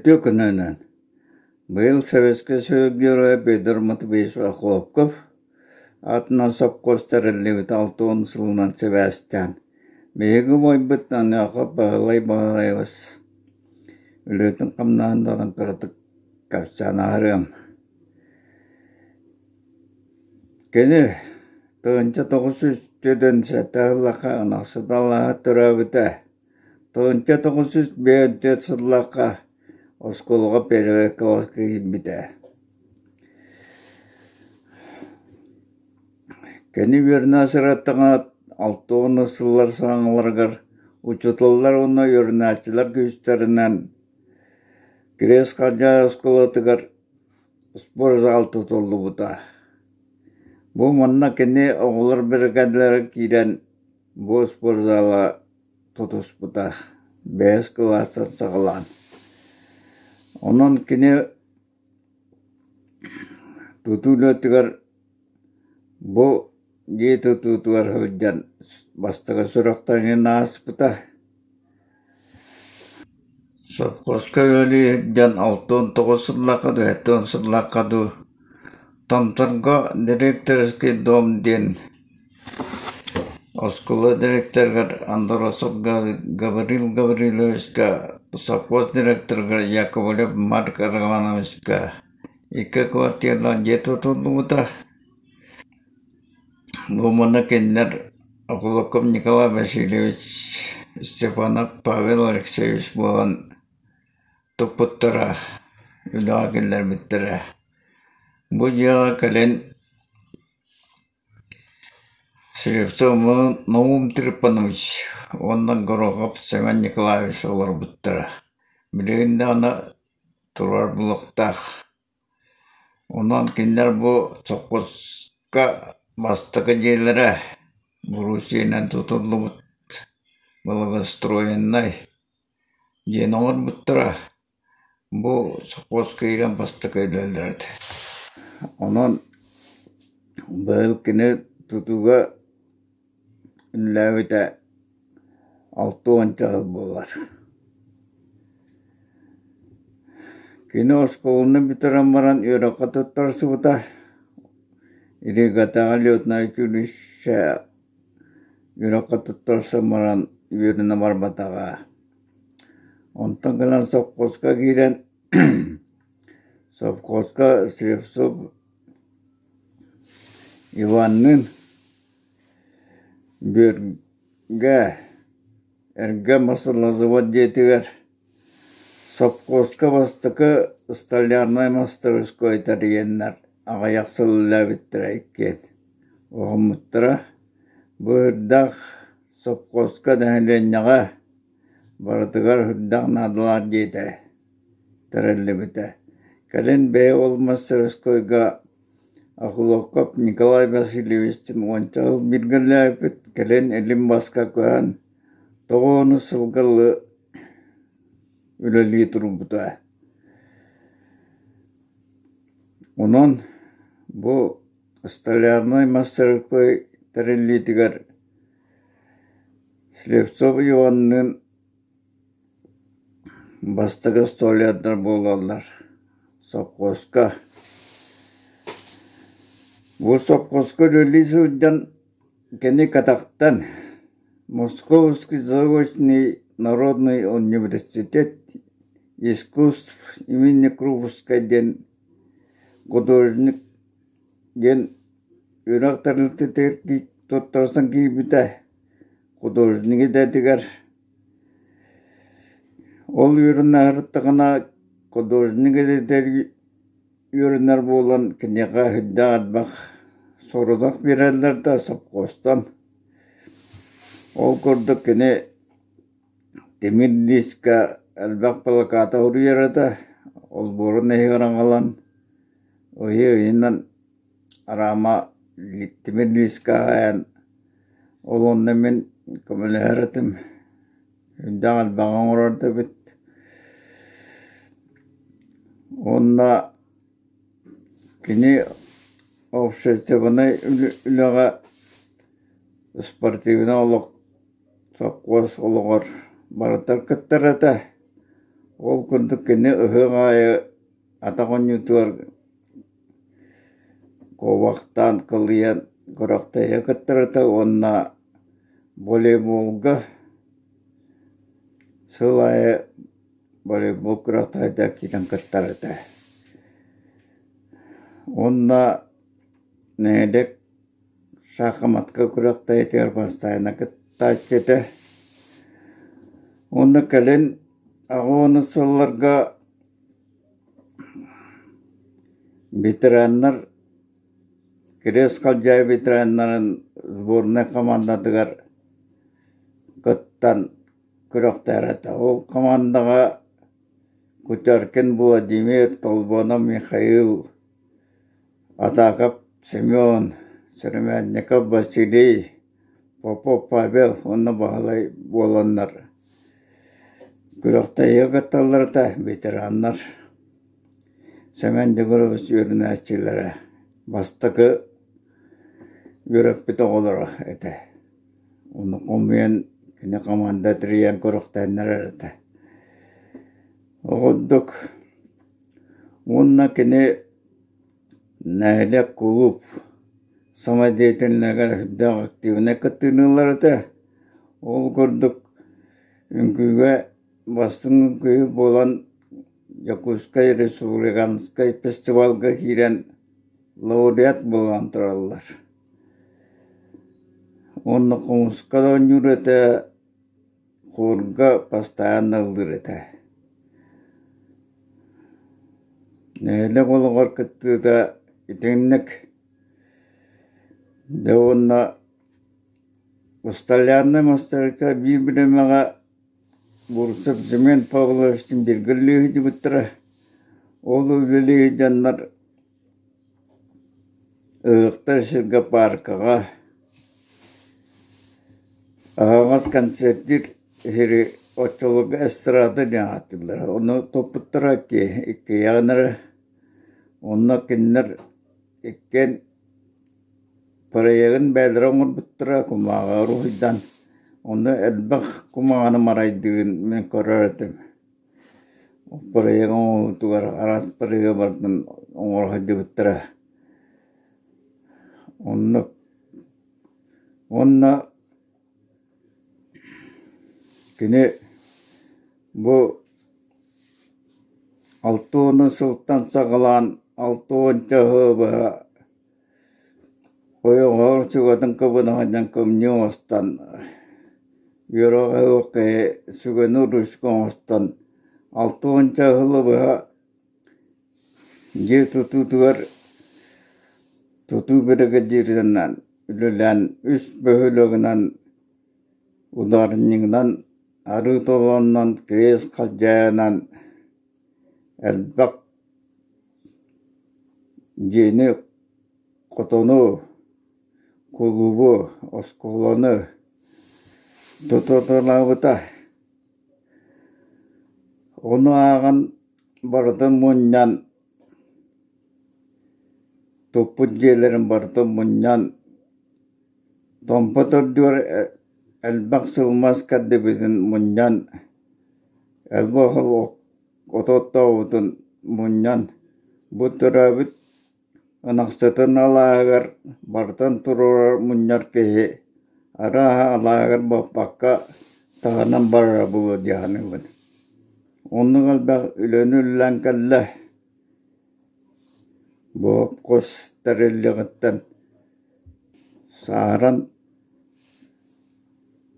Үтүө күнүнэн! Быйыл Советскай Союз Геройа Петр Матвеевич Охлопков аатынан сопхуос тэриллибит 60 сылынан сибээстээн, биһиги убайбыт Аныаха Баһылай Баһылайабыс үлэтин-хамнаһын баран кыратык кэпсээн аһарыам. Кини 1947 сыллаахха Ынахсыт алааһа төрөөбүтэ. 1954 сыллаахха оскуолаҕа первый кылааска киирбитэ. Кини үөрэнэ сырыттаҕына 60 сыллар саҥаларыгар учууталлар уонна үөрэнээччилэр күүстэринэн Крест Халдьаайы оскуолатыгар спортзал тутуллубута. Бу манна кини оҕолор биригээдэлэрэ киирэн бу спортзала тутуспута бэһис кылаастан саҕалаан. Онон кини тутуу үлэтигэр бу дьиэ тутуутугар сылдьан бастакы сүрэхтэниини ааспыта. Сопхуоска үлэлии сылдьан 69 сыллаахха дуу, 70 сыллаахха дуу Томторго директорский дом диэн оскуола директорыгар Андросов Гаврил Гаврильевичка, сопхуос директорыгар Яковлев Марк Романовичка икки квартиралаах дьиэ тутуллубута. Бу манна кинилэр Охлопков Николай Васильевич, Степанов Павел Алексеевич буолан туппуттара, үлэҕэ киллэрбиттэрэ. Бу дьиэҕэ кэлин Слепцов Наум Трифонович уонна Горохов Семен Николаевич олорбуттара. Билигин даҕаны турар булуктаах. Онон кинилэр бу сопхуоска бастакы дьиэлэрэ Грузиянан тутуллубут благоустроеннай дьиэни оҥорбуттара. Бу сопхуоска киирэн бастакы үлэлэрэ этэ. Онон быйыл кини тутууга үлэлээбитэ 60 сыл буолар. Кини оскуоланы бүтэрэн баран үөрэххэ туттарсыбыта. Ригатааҕы летнай училище үөрэххэ туттарсан баран үөрэнэ барбатаҕа. Онтон кэлэн сопхуоска киирэн сопхуоска Слепцов Иванныын Бүөргэ эргэ маслозавод дьиэтигэр сопхуоска бастакы столярнай мастарыскыай тэрийэннэр аҕыйах сыл үлэлээбиттэрэ иккиэн уһаммыттара. Быһырдаах сопхуоска нэһилиэнньэҕэ барытыгар үрдээх наадалаах диэтэ тэриллибитэ. Кэлин бэйэ ол мастарыскыайга Охлопков Николай Васильевичтыын уонча сыл бииргэ үлэлээбиппит, кэлин илин баска көһөн 90 сылга үлэлии турбута. Онон Бу столярнай мастарыскыай тэриллиитигэр Слепцов Иванныын бастакы столярдар буолаллар сопхуоска. Бу сопхуоска үлэлии сылдьан кини катахтан Московский заочный народный университет искусств имени Крупской диэн художник диэн үөрэх тэрилтэтигэр туттарсан киирбитэ. Художник идэтигэр ол үөрэнэ сырыттаҕына художник идэтигэр үөрэнэр буолан киниэхэ сүрдээх элбэх сорудах биэрэллэр да сопхуостан. Ол курдук кини тимир диска элбэх плакаты суруйар этэ, олбуорун иһигэр аҕалан ыйы ыйынан Араама тимир лиискэ аһайан ол онно мин көмөлөһөр этим, үрдээх элбэҕи оҥорор да эбит. Уонна кини общественнай үлэҕэ спортивнай олох сопхуос олоҕор барытыгар кыттар этэ. Ол курдук кини ыһыах аайы атах оонньуутугар Куобахтаан кылыйан күрэхтэһиэ кыттарыта уонна волейболга сыл аайы волейбол күрэхтэһиитэ киирэн кыттар этэ. Уонна нэһилиэк саахыматка күрэхтэһиитигэр бастайаанна кыттааччы этэ. Уонна кэлин 80 сылларга Ветераннар Кириэс Халдьаайы ветераннарын сборнай хамаандатыгар кыттан күрэхтэһэр этэ. Ол хамаандаҕа Кутяркин Владимир, Толбонов Михаил, Атаков Семен, Сыромятников Василий, Попов Павел уонна Баһылай буоланнар күрэхтэһиигэ кытталлар этэ ветераннар. Сэмэн Дегорович үөрэнээччилэрэ бастакы үөрэппит оҕолоро этэ. Ону хомуйан кини команда тэрийэн күрэхтэһиннэрэр этэ. Ол курдук уонна кини Нэһилиэк кулууп самодеятельноһыгар сүрдээх активнай кыттыыны ылар этэ. Ол курдук үҥкүүгэ бастыҥ үҥкүүһүт буолан Дьокуускай республиканскай фестивалга киирэн лауреат буолан тураллар. Уонна хомуска да оонньуур этэ, Хуорга бастаан ыллыыр этэ. Нэһилиэк олоҕор кыттыыта итинник. Дьэ уонна Столярнай мастарка биир бириэмэҕэ Бурцев Семен Павловичтыын бииргэ үлэлии сылдьыбыттара. Ол үлэлии сылдьаннар Ыһыахтар сиргэ пааркаҕа аһаҕас концертиир сири оччолорго эстрада диэн ааттыыллара. Ону туппуттара иккиэйэҕин эрэ. Онно кинилэр иккиэн проегын бэйэлэрэ оҥорбуттара кумааҕыга уруһуйдаан. Онно элбэх кумааҕыны марайдыырын мин көрөр этим. Проект оҥоһуутугар араас проегы барытын оҥоро сылдьыбыттара. Оннук. Уонна кини бу 60 сылтан саҕалаан 60 сылы быһа Ойоҕоһор сүгэтин кыбына сылдьан кымньыы оҥостон, үөрэҕэ суох киһи сүгэни ручка оҥостон 60 сылы быһа дьиэ тутуутугар тутуу биригэдьииринэн үлэлээн үс бөһүөлэгинэн ударнигынан арыы толоонунан кириэс халдьаайынан элбэх Дьиэни, хотону, кулуубу, оскуоланы тутаталаабыта. Ону ааҕан барытын мунньан Туппут дьиэлэрин барытын мунньан, Томпо төрдүгэр элбэх сыл мас кэрдибитин мунньан, элбэх оту оттообутун мунньан, бу төрөөбүт Ынахсытын алааһыгар барытын туруорар мунньар киһи арааһа алааһыгар баппакка таһынан барара буолуо дии саныыбын. Оннук элбэх үлэни үлэлээн кэллэ. Бу хос тэриллиэҕиттэн сааһыран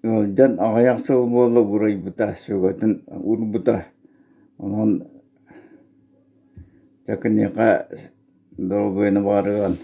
ыалдьан аҕыйах сыл буолла бурайбыта, сүгэтин уурбута. Онон дьэ киниэхэ доруобуйаны баҕарыан.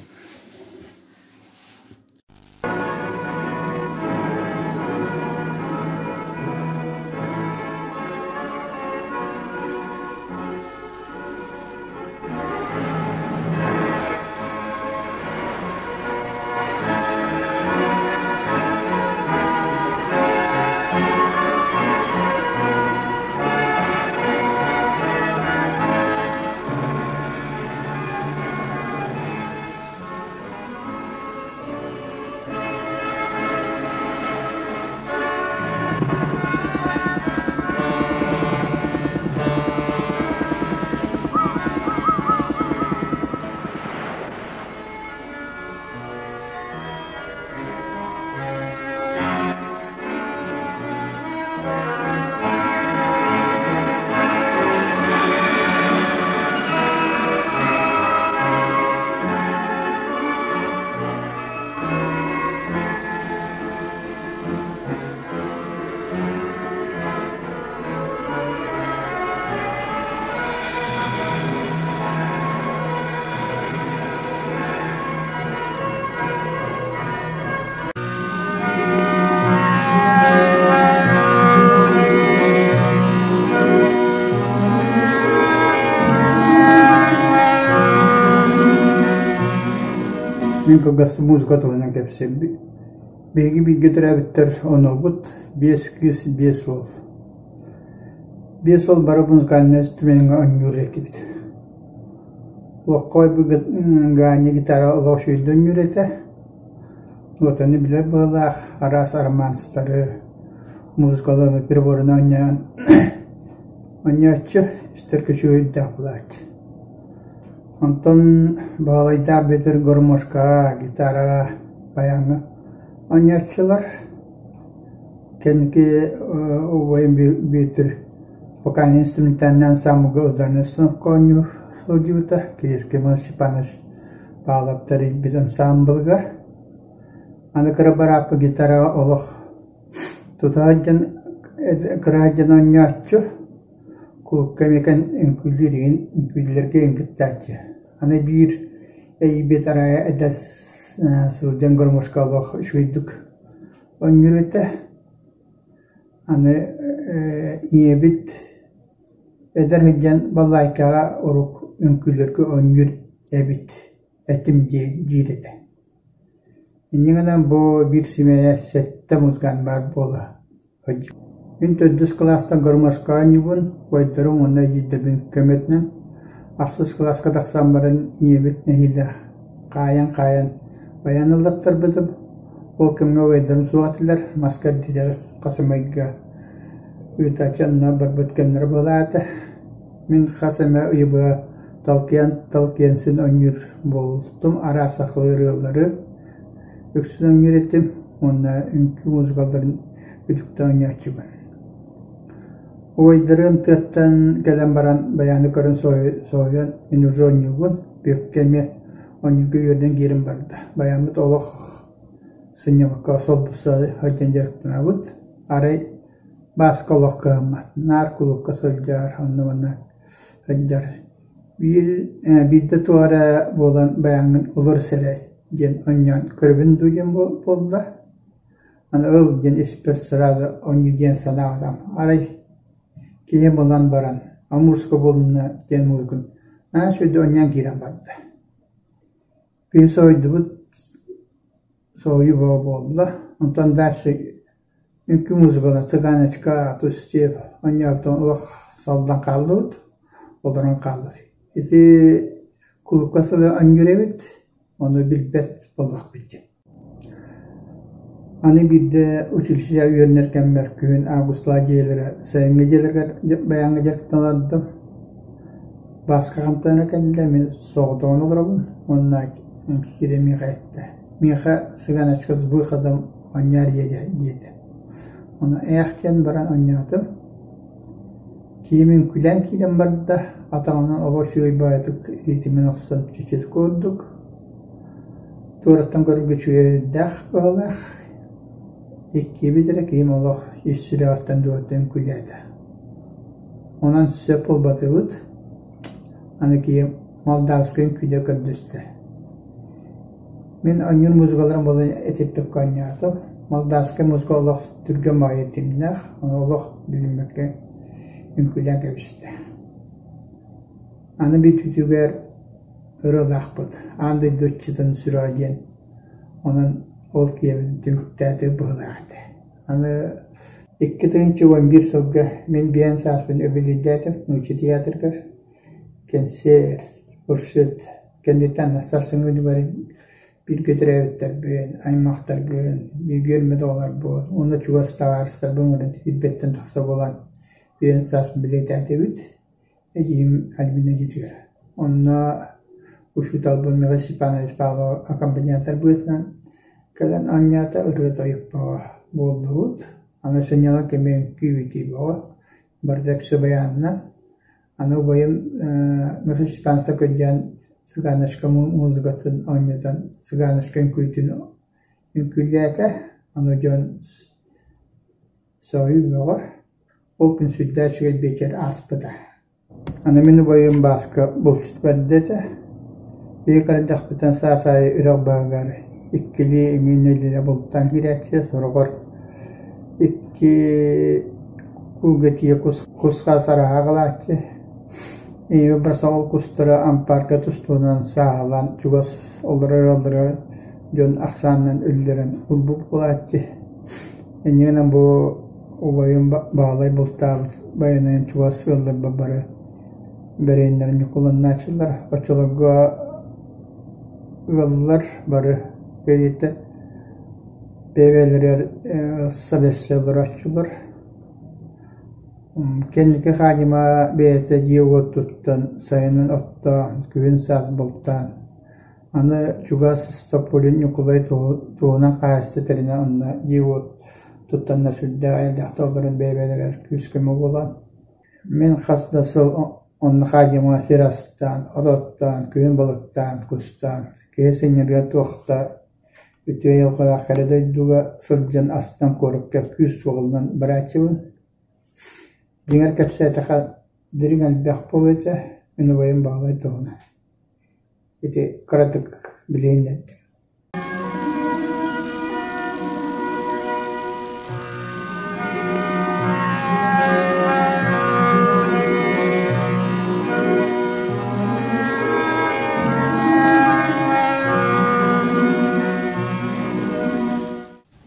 Мин кылгас музыка туһунан кэпсиэм. Биһиги бииргэ төрөөбүттэр онуобут, биэс кыыс, биэс уол. Биэс уол бары музыкальнай инструмеҥҥа оонньуур этибит. Лоххой Ганя гитара олох үчүгэйдик оонньуур этэ. Нотаны билэр быһыылаах, араас романстары, музыкалары приборун оонньоон оонньооччу, истэргэ үчүгэйдээх буолааччы. Онтон Баһылайдаах Бүөтүр гармошкаҕа, гитараҕа, баяҥҥа оонньооччулар. Кэнники убайым Бүөтүр вокальнай инструментальнай ансаамбылга ударнай установка оонньуу сылдьыбыта. Кириэскэ Иван Степанович Павлов тэрийбит ансаамбылыгар. Аны кыра бырааппа гитараҕа олох тута сылдьан кыра сылдьан оонньооччу. Кулукка эмиэ үҥкүүлүүр игин үҥкүүлэргэ үҥкүттээччи. Аны биир эйбит арая эдэр сылдьан гармошка олох үчүгэйдик оонньуур этэ. Аны ийэбит эдэр сылдьан балалайкаҕа урук үҥкүүлэргэ оонньуур эбит этим диир этэ. Инньэ гынан бу биир симиэнэ сэттэ музыкант баар буола Мин төрдүс кылаастан гармошка оонньуубун, убайдарым уонна эдьиийдэрбин көмөтүнэн ахсыс кылааска тахсан баран ийэбит нэһиилэ хаайан-хаайан баян ыллаттарбытым. Ол кэмҥэ убайдарым суох этилэр, маска эрдиитэ хас эмэ ыйга ыытааччы онно барбыт кэмнэрэ буолаата. Мин хас эмэ ыйы быһа талкыйан-талкыйан син оонньуур буолтум, араас сахалыы ырыалары үксүн оонньуур этим уонна үҥкүү музыкаларын үтүктэ оонньооччубун. Убайдарым тыаттан кэлэн баран баяны көрөн соһуйан мин уже оонньуубун, Бүөккэ эмиэ оонньуурга үөрдэн киирэн барда. Баяммыт олох сынньаммакка солбуса сылдьан дьарыктанабыт. Арай Бааска олох кыһаммат, наар кулуупка сылдьар, онно-манна сылдьар. Биир биирдэ туох эрэ буолан баяҥҥын олор эрэ диэн оонньоон көрөбүн дуу диэн буолла. Аны ыл диэн испэр сразу оонньуу диэн санаабатам. Арай киһи булан баран Амурска буолунна диэн музыканы наһаа үчүгэйдик оонньоон киирэн барда. Киһи соһуйдубут, соһуйуу бөҕө буолла. Онтон дальше үҥкүү музыкалар Цыганочка, Тустив оонньообутун олох саллан хааллыбыт, олорон хааллыбыт. Ити кулуупка сылы оонньуур эбит. Ону билбэт буоллахпыт дии. Аны биирдэ училище үөрэнэр кэммэр күһүн августаах дьиэлэрэ сайыҥҥы дьиэлэригэр байааҥҥа дьарыктанардым. Бааска хантан эрэ кэллэ, мин соҕотоҕун олоробун уонна киирэн миэхэ эттэ: «Миэхэ цыганочка с выходом оонньоор диэтэ». Ону ээх диэн баран оонньоотум. Киһим үҥкүүлээн киирэн барда, атаҕынан олох үчүгэй баҕайытык илиитинэн охсон чэчир курдук. Туораттан көрөргө үчүгэйдээх быһыылаах, иккиэбит эрэ киһим олох ис сүрэҕиттэн дууһаттан үҥкүүлээтэ. Онон сөп буолбатыбыт, аны киһим молдавскай үҥкүүдэ көрдөстө. Мин оонньуур музыкаларым буолан этиппэккэ оонньоотум. Молдавскай музыка олох түргэн баҕайы тимнээх, ону олох билиммэккэ үҥкүүлээн кэбистэ. Аны бүтүүтүгэр ырыалаахпыт «Аан дойду ыччатын сүрэҕэ» диэн, онон ол киэбин түмүктээтэ быһыылаах этэ. Аны 2011 сылга мин биэн сааспын үбүлүйдээтим нуучча театрыгар кэнсиэр, фуршет кэнниттэн сарсыҥҥы күнүгэр бииргэ төрөөбүттэрбин, аймахтарбын, бииргэ үөрэммит оҕолорбун уонна чугас табаарыстарбын ыҥыран ирбэттэн тахса буолан биэн сааспын бэлиэтээтибит. Эдьиийим Альбина дьиэтигэр. Онно учууталбын Михаил Степанович Павлов аккомпаниатор быһыытынан кэлэн оонньоото, ырыа-тойук бөҕө буоллубут. Аны сынньалаҥ кэмэ үҥкүү-битии бөҕө, барыта өксө байаанынан. Аны убайым Михаил Степанович көрдөөн цыганочка музыкатын оонньотон цыганочка үҥкүүтүн үҥкүүлээтэ. Аны дьон соһуйуу бөҕө. Ол күн сүрдээх үчүгэй биэчэр ааспыта. Аны мин убайым Бааска булчут бэрдэ этэ. Биһиги кырдьахпытын саас аайы үрэх баһыгар иккилии эҥин нэдиэлэ бултаан киирээччи, сороҕор икки куулга тиийэ кус-хаас арааһа аҕалааччы. Ийэбит барсан ол кустары ампаарга тустуунан сааһылаан чугас олорор ыаллары дьон ахсаанынан үллэрэн уурбут буолааччы. Инньэ гынан бу Убайым Баалай бултаабыт байанайын чугас ыалларбар бары бэриэннэрин ньукуланнааччылар. Оччолорго ыаллар бары кэриэтэ бэйэ-бэйэлэригэр сэлэссе олорооччулар. Кэнники хаадьыма бэйэтэ дьиэ-уот туттан, сайынын оттоон, күһүн-саас бултаан Аны чугас Тополин Ньукулай туһунан хаһаайыстыба тэринэн онно дьиэ-уот туттаннар сүрдээх эйэлээхтик олорон бэйэ-бэйэлэригэр күүс-көмө буолан, мин хас да сыл онно хаадьымаҕа сир астаан, от оттоон, күһүн балыктаан, кустаан, киһи сынньарыгар туох да үтүө айылҕалаах кэрэ дойдуга сылдьан астан куоракка күүс суолунан барааччыбын. Дьиҥэр кэпсээтэххэ дириҥ элбэх буолуо этэ, мин убайым Баһылай туһунан. Ити кыратык билиһиннэрдим.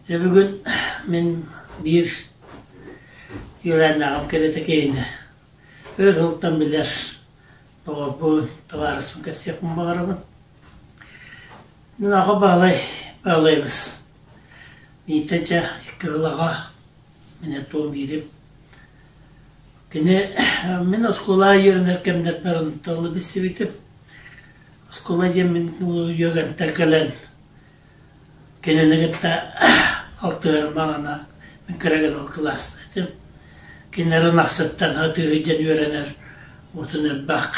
Дьэ бүгүн мин биир үөлээннээҕим кэрэтэ киһини өр сылтан билэр Доҕорбун, табаарыспын кэпсиэхпин баҕарабын. Мин аҕа Баалай Баалайбыс. Миитэ дьэ икки сыл аҕа, мин этуом биирим. Кини мин оскуолаҕа үөрэнэр кэмнэрбэр онтон билсибитим. Оскуола диэн мин үөрэнтэн кэлэн Кинини кытта алтыһар маҕана мин кыра гына кылааста этим. Кинилэр ынахсыттан сатыы сылдьан үөрэнэр уотун элбэх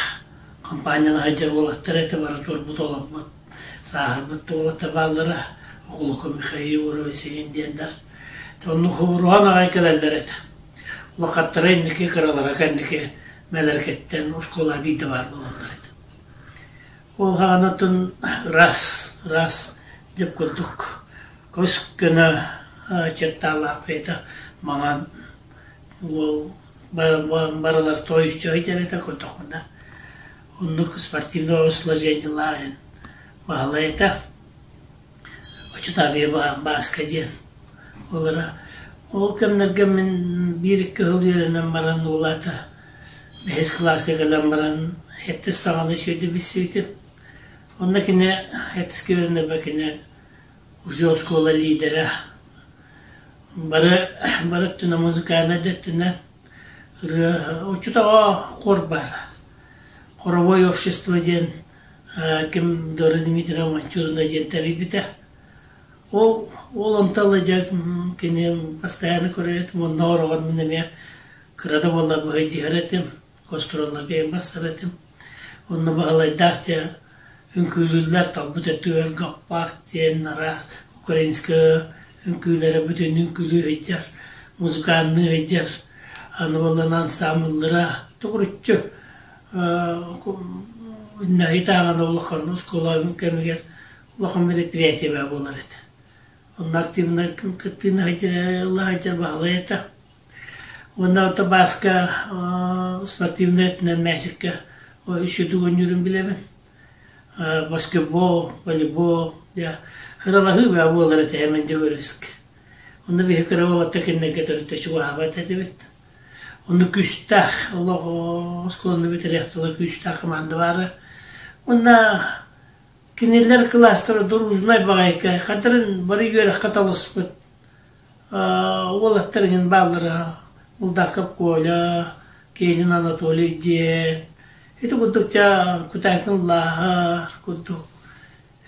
компанияны сылдьар уолаттар этэ бары турбут олорбут сааһырбыт да уолаттар бааллара Окулука Михаил Егорович Сигин диэннэр. Оннук хобуруһан аҕай кэлэллэр этэ. Улахаттара инники кыралара кэнники мэлэркэттэн оскуола биирдэ баар буолаллар этэ. Ол хаҕанатын ыраас, ыраас дьип курдук көс көнө черталаах бэйэтэ маҥан уол барылар тоойуччу сылдьар этэ көрдөхпүнэ оннук спортивное сложениелаах баһылай этэ Очутабия Бааска диэн буолара. Ол кэмнэргэ мин биир-икки сыл үөрэнэн баран уолаата бэһис кылааска кэлэн баран сэттис саҥаны үчүгэйдик билсибитим. Онно кини этискэ үөрэнэрбэр кини уже оскуола лиидэрэ. Бары бары өттүнэн музыкальнай да өттүнэн ырыа оччотооҕу хор баара. Хоровой общество диэн ким Дора Дмитриевна Манчурина диэн тэрийбитэ. Ол ол онтон ыла дьэ кини постоянно көрөр этим, онно ороҕор мин эмиэ кыра да буоллар быһайдыһар этим, гастролларга эмиэ барсар этим. Онно Баһылайдаах дьэ үҥкүүлүүллэр, талбыт өттүгэр гаппаак диэн араас украинскай үҥкүүлэрэ бүтүн үҥкүүлүү сылдьар, музыканныы сылдьар, аны буоллаҕына ансаамбыллара тугуруччу Наһыйтааҕына улахан оскуола кэмигэр улахан мероприятие баа буолар этэ. Онно активнай кыттыыны ыла сылдьар Баһылай этэ. Уонна ото Бааска спортивнай өттүнэн мээчиккэ үчүгэйдик оонньуурун билэбин. Баскетбол, волейбол, дьэ ыралаһыы баа буолар этэ Эмэн Дьөгүөрүскэ. Онно биһи кыра уолаттар кинилэргэ төрүттэ чугаһаабат этибит. Онно күүстээх олох оскуоланы бүтэриэх тыла күүстээх команда баара. Уонна кинилэр кылаастара дружнай баҕайы хатырын бары үөрэххэ таласпыт уолаттар иҥин бааллара Булдаков Коля, Кенин Анатолий диэн ити курдук дьэ Кутаакын Лааһар курдук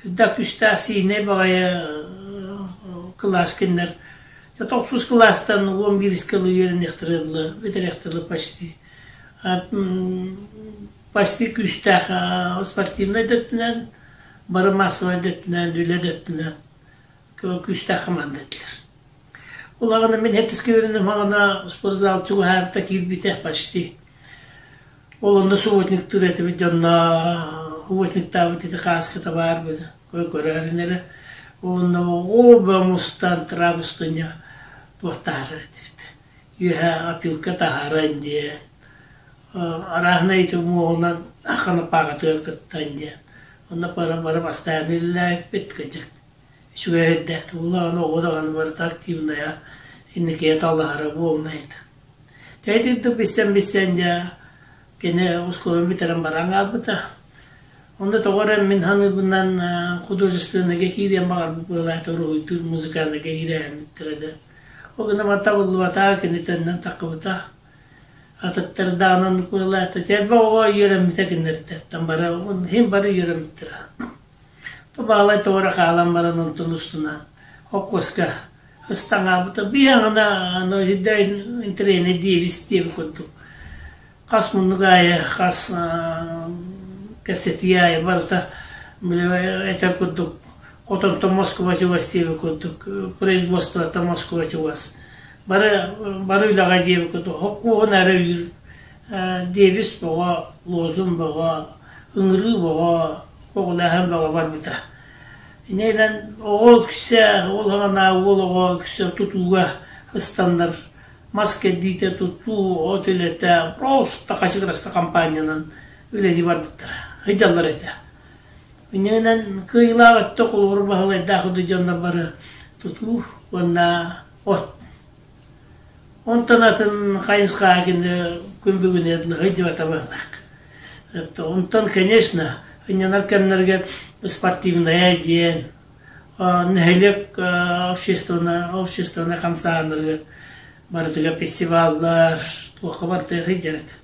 сүрдээх күүстээх сиинэй баҕайы кылаас кинилэр тохсус кылаастан 11-гэ дылы үөрэниэхтэрэ дылы бүтэриэхтэрэ дылы почти почти күүстээх спортивнай да өттүнэн бары массовай да өттүнэн үлэ да өттүнэн күүстээх команда этилэр. Улаҕана мин хэттискэ үөрэним хаҕана спортзал чугаһаабыта киирбитэ почти. Ол онно субботниктыыр этибит дьонно субботниктаабыт ити кааската баар көрөөрүн эрэ. Ол онно оҕо мустан трабустуня туох таһаарар этибит. Үөһэ опилка таһааран диэн арааһынай ити муоһунан ханапааҕытыгар кыттан диэн. Онно бары бары бастаан үлэлээбиппит кыдьык үчүгэй эрдээх улахан оҕо даҕаны барыта активная инникигэ талаһара буолунай этэ. Дьэ итинтик билсэн-билсэн дьэ кини оскуоланы бүтэрэн баран хаалбыта. Онно тоҕо эрэ мин саныырбынан художественныйга киириэн баҕарбыт быһыылаах уруһуйдуур музыкальныйга киирээбиттэрэ да. Ол гынан табыллыбатаҕа кини төннөн таххыбыта. Атыттардаҕын оннук быһыылаах этэ. Элбэх оҕо үөрэммитэ кинилэртэн бары иһин бары үөрэммиттэрэ. Баалай тоҕо эрэ хаалан баран онтон устунан холкуоска ыстаҥаабыта. Биһаҕына аны үрдээн интэриэһинэй диэбис диэбит курдук. Хас муннук аайы, хас кэпсэтии аайы барыта этэр курдук хотонтон Москва чугас диэбит курдук, производствоттан Москва чугас. Бары бары үлэҕэ диэбит курдук холкуоһун эрэ үүр диэбис бөҕө, лозунг бөҕө, ыҥырыы бөҕө, көҕүлээһин бөҕө барбыта. Иннинэн оҕо үксэ, ол аҕана уол оҕо үксэ тутууга ыстаннар мас кэрдиитэ, тутуу, от үлэтэ, просто хачыгыраста компаниянан үлэлии барбыттара, сылдьаллар этэ. Иннинэн кыайыылаах өттө холобур Баһылайдаах дьоннор бары тутуу уонна от Онтон атын хайысхаҕа кини күн бүгүн сылдьыбата быһыылаах. Онтон, конечно, ынньанар кэмнэргэ спортивная диэн нэһилиэк общественнай общественнай хамсааһыннарыгар барытыгар фестиваллар туохха барытыгар сылдьар этэ.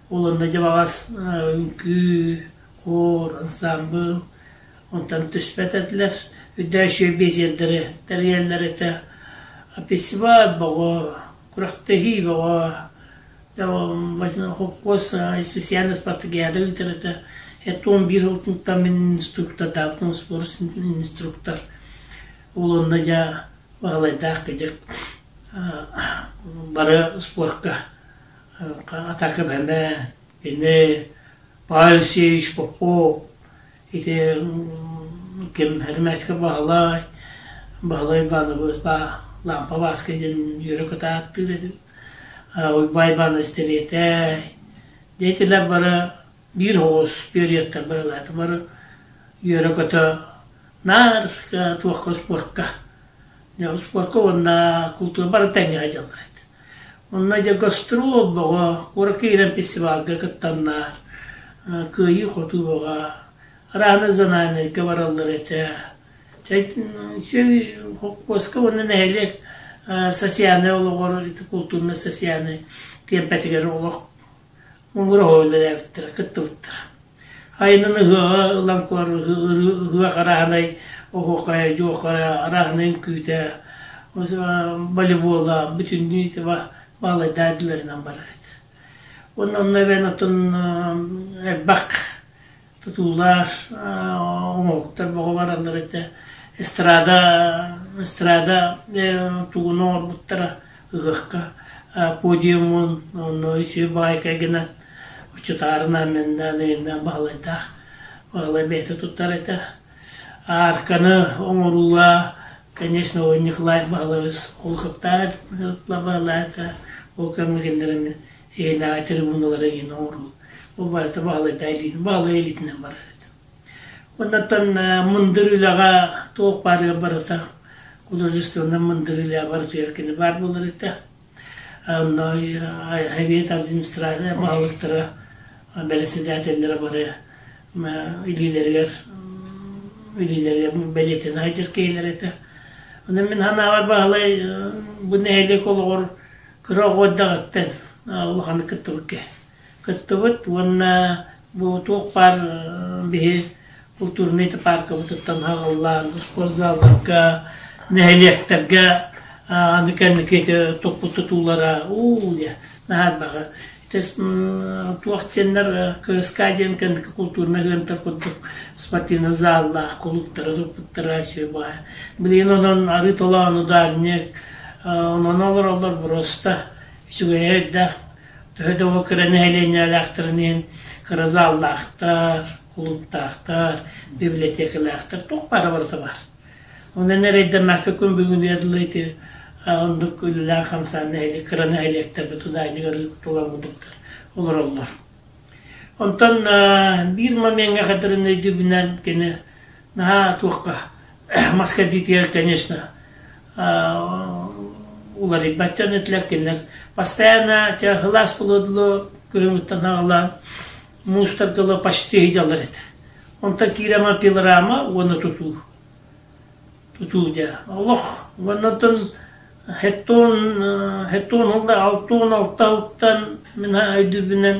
Ол онно дьэ баҕас үҥкүү, хор, ансаамбыл Онтон түспэт этилэр, үрдээччи биэчэрдэри тэрийэллэр этэ. Фестиваль бөҕө, күрэхтэһии бөҕө, холкуос специальный спартакиада ыытар этэ. 11 сылтан мин инструктордаабытым, спорт инструктор. Ол онно дьэ Баһылайдаах кыдьык бары спортка атака бэмэ, кини Павел Алексеевич Попов Ити ким Эрмээскэ Баһылай, Баһылай Иванович Лампа Бааска диэн үөрэ-көтө ааттыыр этим. Уйбаан Иванович Тэриэтэй. Дьэ итилэр бары биир оҕус пиориаттар барылаата бары үөрэ-көтө наар туохха спортка спортка уонна култуура бары тэҥҥэ сылдьаллар этэ. Онно дьэ гастрол бөҕө, куоракка киирэн фестивалга кыттаннар, кыайыы-хотуу бөҕө. Рано занаанайга бараллар этэ. Холкуоска уонна нэһилиэк социальнай олоҕор култуурунай-социальнай тиэмпэтигэр олох муҥур оһо үлэлээбиттэрэ, кыттыбыттара. Айанын ыһыаҕа ылан куор ыһыах арааһынай оһуохайа, дьуохара, арааһынай үҥкүүтэ, волейбола бүтүннүү ити баалайдаадыларынан барар этэ. Уонна онно эбэн отун элбэх тутуулар, оҥоһуктар бөҕө бараллар этэ. Эстрада, эстрада тугун оҥорбуттара ыһыахха подиумун, онно үчүгэй баҕайы гынан оччотаарынан меннээн ыйыннаан Баһылайдаах Баһылай бэйэтэ туттар этэ. Аарканы оҥорууга, конечно, Николаев Баһылайбыс холкуттаах этэ. Ол кэмҥэ кинилэр иһинээҕи трибуналары иһин оҥоруу. Ол барыта Баһылайдаах илиитин, Баһылай илиитинэн барар этэ. Оннуттан мындыр үлэҕэ туох баарыгар барыта художественнай мындыр үлэ барытыгар кини баар буолар этэ. Онно Совет администрация баһылыктара, бэрэссэдээтэллэрэ бары илиилэригэр илиилэригэр бэлиэтэнэ сылдьар киһилэр этэ. Онон мин санаабар Баһылай бу нэһилиэк олоҕор кыра оҕо эрдэҕиттэн улаханнык кыттыбыт киһи. Кыттыбыт уонна бу туох баар биһи культурнай паркабытыттан аҕаллаан спортзалларга, нэһилиэктэргэ аны кэнники ити туппут тутуулара уу диэ наһаа элбэҕи. Ити туох диэннэр КСК диэн кэнники культурнай ыантар курдук спортивнай заллаах кулууптары туппуттара үчүгэй баҕайы. Билигин онон арыы толоон ударник онон олороллор просто үчүгэйэ өйдөөх Төһө да ол кыра нэһилиэнньэлээхтэрин иһин кыра заллаахтар, кулууптаахтар, библиотекалаахтар туох баара барыта баар. Онон эрэйдэммэккэ күн бүгүнүгэр дылы ити оннук үлэлээн-хамсаан нэһилиэк кыра нэһилиэктэрбит удаанньыгар тулан курдуктар олороллор. Онтон биир момеҥҥа хатырын өйдүүбүнэн кини наһаа туохха мас кэрдиитигэр конечно уларыйбат дьон этилэр кинилэр постоянно сылаас буолуо күһүҥҥүттэн аҕалаан муустар дылы почти сылдьаллар этэ онтон киирэмэ пилорама уонна тутуу тутуу дьэ олох уонна оттон хеттон хеттон ылла 66 алтан мин өйдүүбүнэн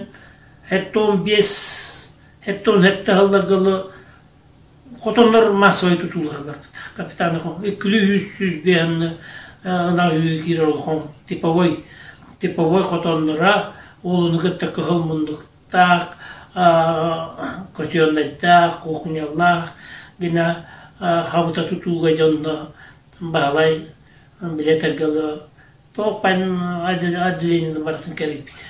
хеттон биэс хеттон хетте сылларга дылы Хотоннор массовай тутуулара барбыта. Капитаны иккилүү үс сүүс биэһинни ынах үүрүү киирэр улахан типовой типовой хотонноро уолуну кытта кыһыл муннуктаах, котельнайдаах, кухнялаах гына хабыта тутууга дьонно Баһылай билэ дылы туох отделениены барытын кэрийбитэ.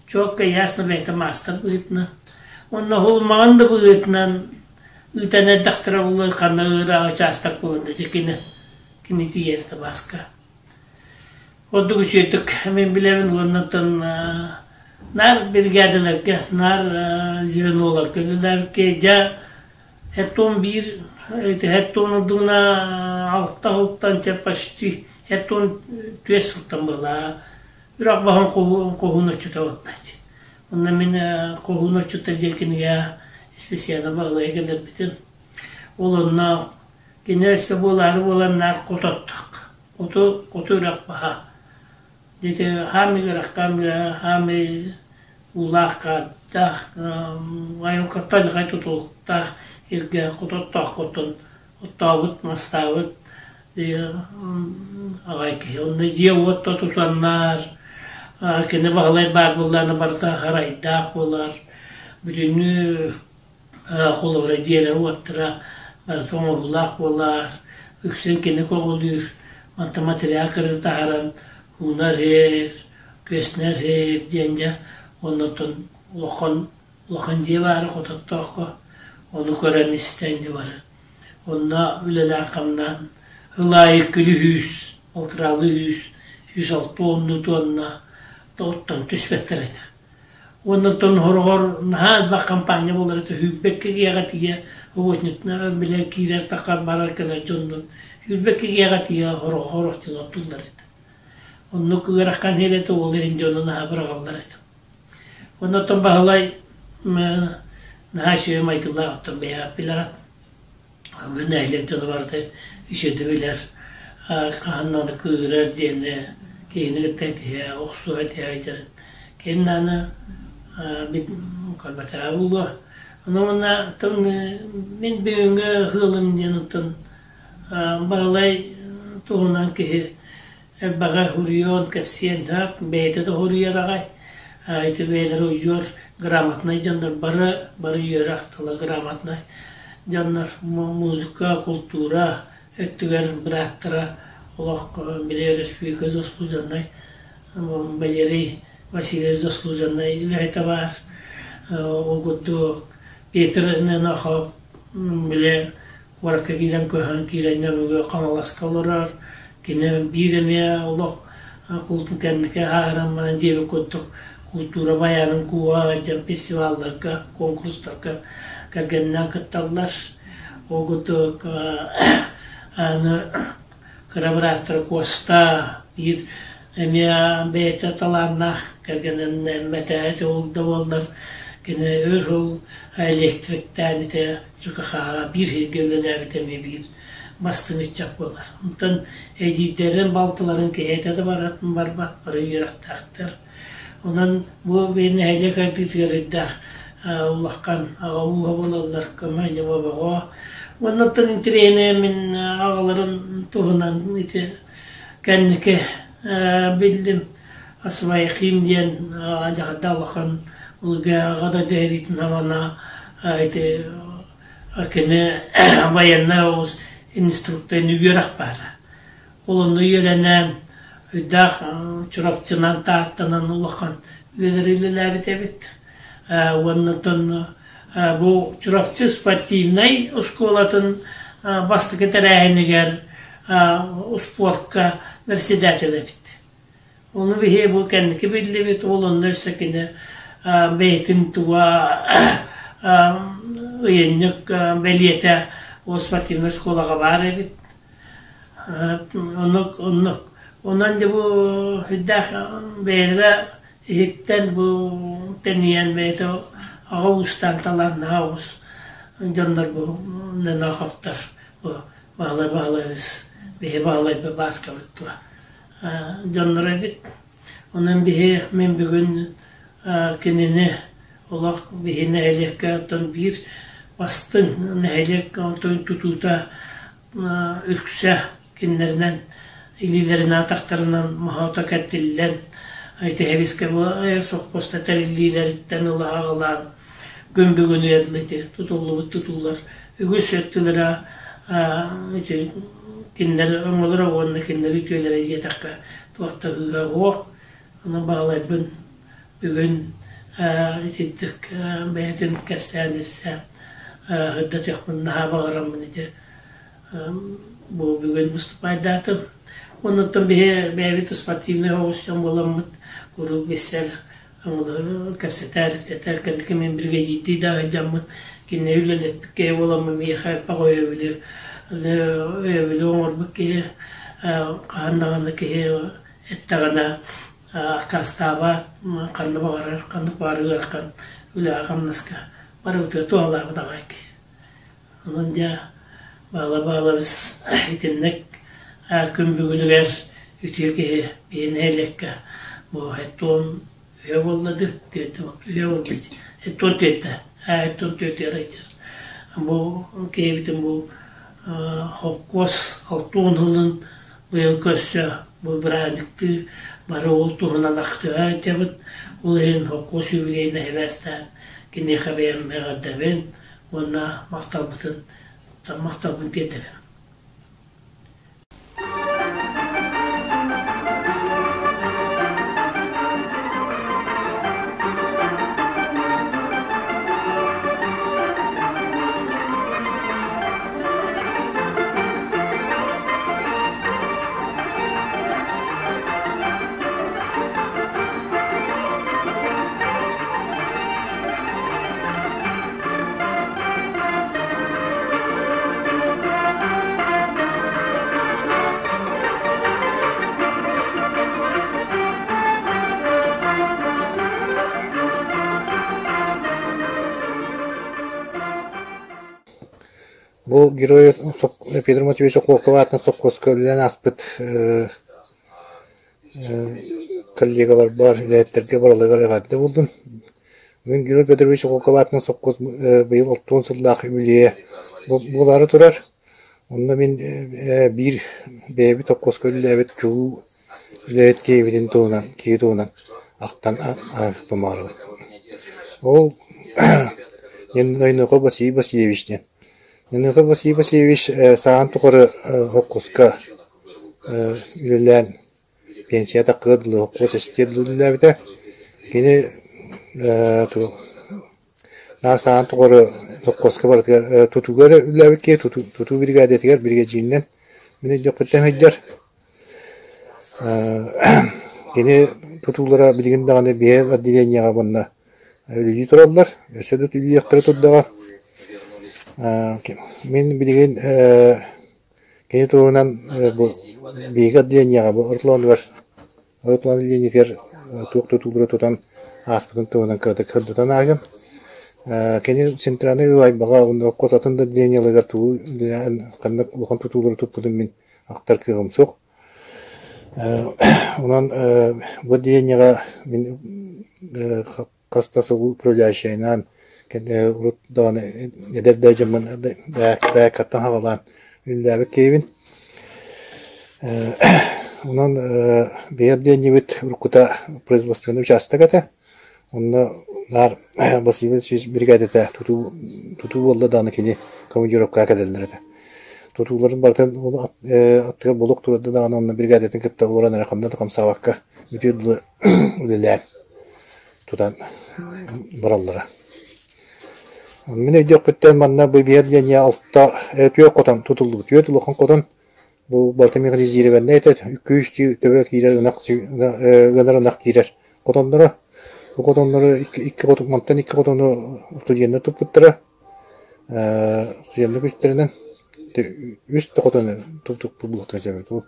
Чуолкай ясно бэйэтэ маастар быһыытынан уонна уһулмаҕын да быһыытынан ыытан эрдэхтэрэ буолуо ханна ыыраах учаастак буолан да дьэ кини кини тиийэр табааска. Ордук үчүгэйдик мин билэбин уонна оттон наар биригээдэлэргэ, наар звеноларга үлэлээбиккэ дьэ хеттон биир хеттон ордугуна алта сылтан чэ почти хеттон түөрт сылтан буолла Үрэх баһын хоһуун отчута уотнааччы. Онно мин хоһуун отчута диэн кинигэ исписийээнэ Баһылайы кэлэрбитим. Ол онно кини өссө буолаары буоланнаах хототтох. Хоту, хоту үрэх баһа. Дити хаамый ыарахтан хаамый уулаах хааттаах, айылҕаттан хай тутулуктаах иргэ хототтоох хотон оттообут, мастаабыт аҕай киһи. Онно дьиэ-уот да тутаннар, кини Баһылай баар буоллаҕына барыта харайдаах буолар. Бүтүннүү холобура дьиэлэрэ-уоттара барыта оҥоруулаах буолар. Үксүн кини көҕүлүүр. Мантан материал кырыы таһааран уунар иһэр, күөстэнэр иһэр диэн дьэ оннуттан улахан улахан дьиэ баара Хототтооххо ону көрөн-истэн дьэ бары Онно үлэлээн-хамнаан ыл аайы күлү сүүс, алтыраалыы сүүс, 106 уоннуу туонна оттон түспэттэр этэ. Уонна оттон хороҕор наһаа элбэх хампаанньа буолар этэ, сүүрбэккэ киһиэхэ тиийэ работниктар бile киирэр таххар барар кэлэр дьоннун сүүрбэккэ киһиэхэ тиийэ хороҕор хорох дьон оттууллар этэ. Оннук ыарахан иһэр этэ, ол иһин дьону наһаа быраҕаллар этэ. Оннуттан Баһылай Наһаа үчүгэй майгылаах оттон бэйэҕит билэҕит. Нэһилиэк дьоно барыта үчүгэйдик билэр. Хаһан даҕаны кыыһырар диэни киһини кытта этиһэ, охсуһа этиһэ сылдьарын. Ким даҕаны көрбөтөҕө буолуо. Ону уонна оттон мин бүгүҥҥү ыалым диэн оттон Баһылай туһунан киһи элбэҕи суруйуон, кэпсиэн сөп, бэйэтэ да суруйар аҕай. Ити бэйэлэрэ удьуор грамотнай дьоннор бары, бары үөрэх тыла грамотнай дьоннор музыка, култуура өттүгэр бырааттара олох били өрөспүүбүлүкэ заслуженнай Валерий Васильевич заслуженнай үлэһитэ баар. Ол курдук Петр Ненахов били куоракка киирэн көһөн киирэн Нөмүгү Хаҥаласка олорор. Кини биир эмиэ олох култуу кэнники ааһаран баран диэбит курдук култуура байаанын кууһа сылдьан фестивалларга, конкурстарга кэргэнинэн кытталлар. Ол курдук аны кыра бырааттара Куоста биир эмиэ бэйэтэ талааннаах кэргэнин мэтээт ол да буоллар кини өр сыл электриктээн ити ЖКХ-ҕа биир сиргэ үлэлээбитэ эмиэ биир бастыҥ ыччат буолар. Онтон эдьиийдэрин, балтыларын киһи этэ да барбат, бары үөрэхтээхтэр. Онон бу нэһилиэк сайдыытыгар ирдээх улахан аҕа ууһа буолаллар, көмө-ньыма бөҕө. Уонна оттон интэриэһинэй мин аҕаларын туһунан ити кэнники биллим Асвайхим диэн дьаһалта улахан аҕа дойду сэриитин саҕана ити кини военнай оҕус инструкторын үөрэх баара. Ол онно үөрэнэн, ыйдаах Чурапчынан, Тааттанан улахан үлэлэри үлэлээбит эбит. Уонна оттон бу Чурапчы спортивнай оскуолатын бастакы тэрээһинигэр успуортка председатель эбит. Ону биһиги бу кэнники биллибит, ол онно өссө кини бэйэтин туга ыйынньык бэлиэтэ ол спортивнай школаҕа баар эбит. Оннук, оннук. Онон дьэ бу сүрдээх бэйэлэрэ иһиттэн бу тэнийэн бэйэтэ аҕа уустаан талааннаах оҕус дьоннор бу Ненаховтар бу Баһылай Баһылайбыс биһи Баһылайбы Бааскабыт дуо дьоннор эбит. Онон биһи мин бүгүн кинини олох биһи нэһилиэккэ оттон биир бастыҥ нэһилиэк онтон тутуута үксэ кинилэринэн илиилэринэн-атахтарынан моһоото кэрдиллэн ити эбискэ сопхуоста тэриллиилэриттэн ыла аҕалаан күн бүгүнүгэр дылы ити тутуллубут тутуулар үгүс өттүлэрэ ити кинилэр өҥөлөрө уонна кинилэр үтүөлэрэ диэтэххэ туох да ыга суох. Ону баҕалайбын бүгүн итинник бэйэтин кэпсээн-ипсээн сырдатыахпын наһаа баҕараммын ити бу бүгүн выступайдаатым. Оннуттан биһи бэйэбит спортивнай оҕус дьон буоламмыт куруук билсэр, кэпсэтэр, ипсэтэр кэнники мин биригэдьиирдии да сылдьаммын кинини үлэлэппит киһи буоламмын миэхэ элбэх өйөбүлү өйөбүлү оҥорбут киһи хаһан даҕаны киһи эттэҕинэ аккаастаабат, ханна баҕарар, ханнык баҕарар ыарахан үлэҕэ-хамнаска барыбытыгар туһалаабыт аҕай киһи. Онон дьэ баала-баалабыс итинник күн бүгүнүгэр үтүө киһи биһи нэһилиэккэ бу хэттуон үһэ буолла дыы түөттэ үһэ буолла хэттуон түөттэ хэттуон түөтүгэр ыйдьар бу киһибитин бу холкуос 60 сылын быйыл көрсө бу бырааһынньыктыы бары ол туһунан ахтыһа сылдьабыт. Ол иһин холкуос юбилейын эһэбээстээн киниэхэ бэйэм эҕэрдэбин уонна махталбытын махталбын тиэрдэбин. Бу герой Петр Матвеевич Охлопков аатынан сопхуоска үлэлээн ааспыт коллегаларбар, үлэһиттэргэ барыларыгар эҕэрдэ буоллун. Бүгүн Герой Петрович Охлопков аатынан сопхуос быйыл 60 сыллаах үбүлүөйэ буолаары турар. Онно мин биир бэйэбит сопхуоска үлэлээбит чулуу үлэһит киһибитин туһунан, киһи туһунан ахтан ааһыахпын Ол Нойнохов Василий Васильевич диэн. Нойнохов Василий Васильевич сааһын тухары сопхуоска үлэлээн пенсия таххыар дылы сопхуос эстиэр дылы үлэлээбитэ. Кини наар сааһын тухары сопхуоска барытыгар тутууга эрэ үлэлээбит киһи, тутуу биригээдэтигэр биригэдьииринэн мин өйдүөхпүттэн сылдьар. Кини тутуулара билигин даҕаны биһиги отделениеҕа уонна үлэлии тураллар, өссө да үлэлиэхтэрэ турдаҕа. Мин билигин кини туһунан бу биһиги отделениеҕа бу Русланугар Руслан отделениетыгар туох тутуулары тутан ааспытын туһунан кыратык сырдатан ааһыам. Кини центральнай уһаайбаҕа уонна хос атын да отделениеларыгар тугу ханнык улахан тутуулары туппутун мин ахтар кыаҕым суох. Онон бу отделениеҕа мин хас да сыл управляющайынан урут даҕаны эдэр да дьоммун бээккаттан хаҕалаан үлэлээбит киһибин. Онон биһи отделениебыт уруккута производственный участок этэ. Онно наар Василий Васильевич биригээдэтэ тутуу тутуу буолла даҕаны кини командировкаҕа кэлэллэр этэ. Тутууларын барытын аттыгар болуок турарда даҕаны онно биригээдэтин кытта олорон эрэ ханна да хамсаабакка бүтүөр дылы үлэлээн тутан бараллара. Мин өйдүөхпүттэн манна бу биир отделение алта түөрт хотон тутуллубут. Түөрт улахан хотон бу барыта механизированнай этэ. Күүс төбө киирэр ынах ыанар ынах киирэр хотонноро. Бу хотоннору икки хотон мантан икки хотону студеннар туппуттара. Студеннар үстэринэн үс да хотону туппут буолуохтарын сөп эбит.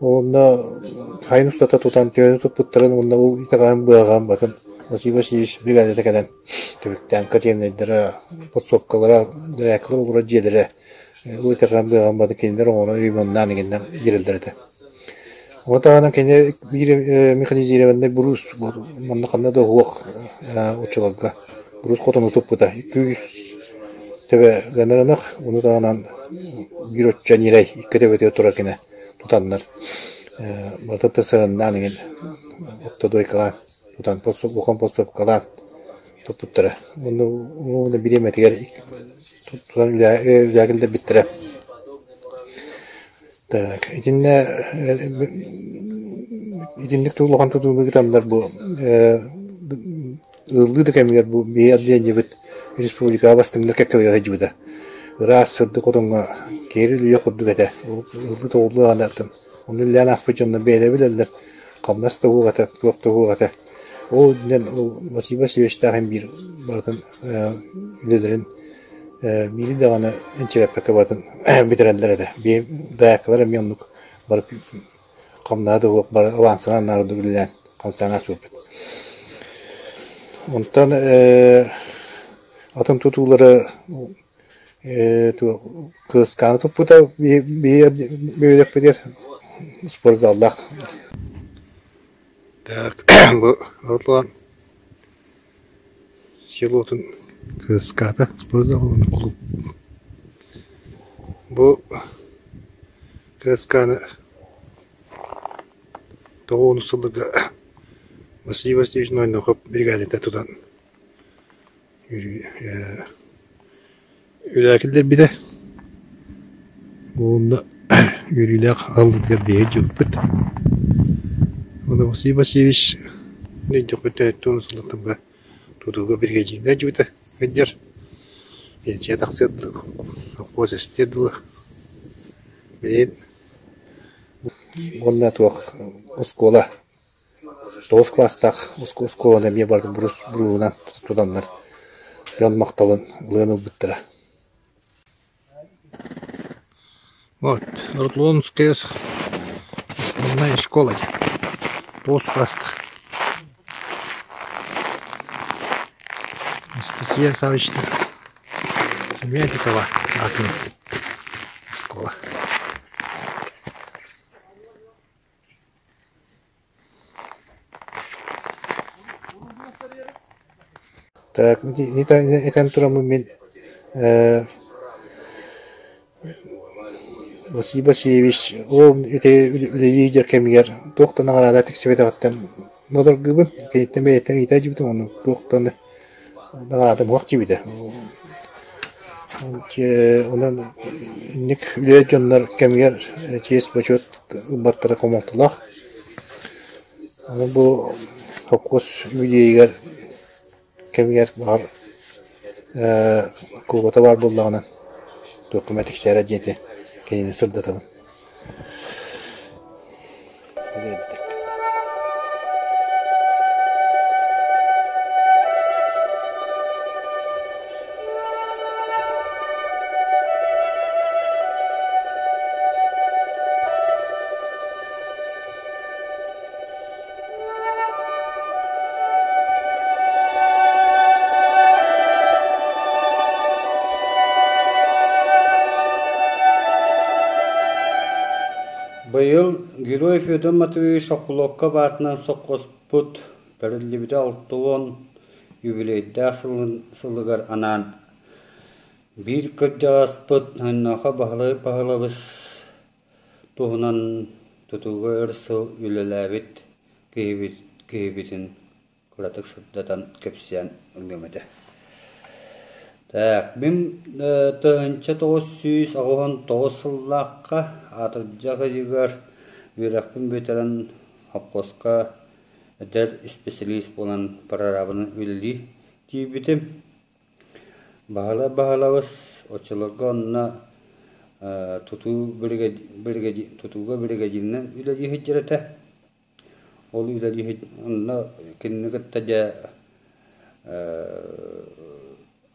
Онно сайын устата тутан төһөнү туппуттарын уонна ол итэҕэһин быаҕаан батын Василий Васильевич бригадата кэлэн түбүктээн котельнайдара, подсобкалара, дайаакалар олорор дьиэлэрэ ол итэҕэһин быаҕаан батын кинилэр оҥорон ремоннаан игиннэн биэрэллэр этэ. Ону таһынан кини биир механизированнай буруус манна ханна да уһуох оччолорго буруус хотону туппута. Күүс төбө гынар ынах, ону таһынан биир оччо ньирэй икки төбөтүгэр турар гына тутаннар барыта сыһыннаан иҥин оптодойкалаан тутан улахан подсобкалаан туппуттара. Онно бириэмэтигэр тутан үлэҕэ киллэрбиттэрэ. Так, итиннэ итинник улахан тутууну ыытаннар бу ыаллыы да кэмигэр бу биһи отделениебыт республикаҕа бастыҥнар кэккэлэргэ сылдьыбыта. Ыраас сырдык хотоҥҥо киһи үлүйэ курдук этэ. Ыаллыы тоҕуллуу аҕалаатым. Ону үлэлээн ааспыт дьоннор бэйэлэрэ билэллэр. Хамнас да уһуох этэ, туох да уһуох этэ. Ол үрдүнэн ол Василий Васильевичтаах иһин биир барытын үлэлэрин биири даҕаны энчирэппэккэ барытын бүтэрэллэр этэ. Дояркалар эмиэ оннук бары хамнаһа да суох бары авансанан наар үлэлээн хамсаан ааспыппыт. Онтон атын тутуулары кыыскааны туппута биһи бөһүөлэкпитигэр спортзаллаах. Так бу Руслан селотун кыыскаата спортзал уонна кулууп. Бу кыыскааны тоҕуону сылларга Василий Васильевич Нойнохов бригадата тутан Үлэ киллэрбитэ уонна үөрүүлээх аһыллыытыгар биһиги дьылпыт. Уонна Василий Васильевич өйдөхпүт төһөттөн сыллатарга тутууга биригэдьииргэ дьыбыта сылдьар. Пенсия тахсыар дылы, совхоз эстиэр дылы. Билигин уонна туох оскуола Тоҕус кылаастаах оскуоланы эмиэ барытын буруһунан тутаннар дьон махталын ылыан ылбыттара. Вот, Рутлонская основная школа диэн. Тоҕус кылаастаах. Анастасия Саввична Семятикова аатынан. Так, этэн тураммын мин Василий Васильевич ол ити үлэлии кэмигэр туох да наҕараада тиксибэтэҕиттэн модоргуубун. Киниттэн бэйэттэн ыйыта илдьибитим ону туох да наҕараада суох диэбитэ. Онон инник үлэһит дьоннор кэмигэр чиэс-бочуот ылбаттара хомолтолоох. Аны бу холкуос үбүлүөйүгэр кэмигэр баҕар куобата баар буоллаҕына туохха эмэ тиксээрэ диэти кинини сырдатабын. Быйыл Герой Федор Матвеевич Соколовка баатынан сопхуоспут тэриллибитэ 60 юбилейдаах сылыгар анаан биир кырдьаҕаспыт Оннооко Баһылай Павлович туһунан тутууга өр сыл үлэлээбит киһибитин кыратык сырдатан кэпсээн ылыам этэ. Так, мин 1989 сыллаахха атырдьах ыйыгар үөрэхпин бүтэрэн хопхуоска эдэр исписэлиис буолан прорабынан үлэлии тиийбитим. Баһылай Баһылабыс оччолорго онно тутуу тутууга биригэдьииринэн үлэлии сылдьар этэ. Ол үлэлии онно кинини кытта дьэ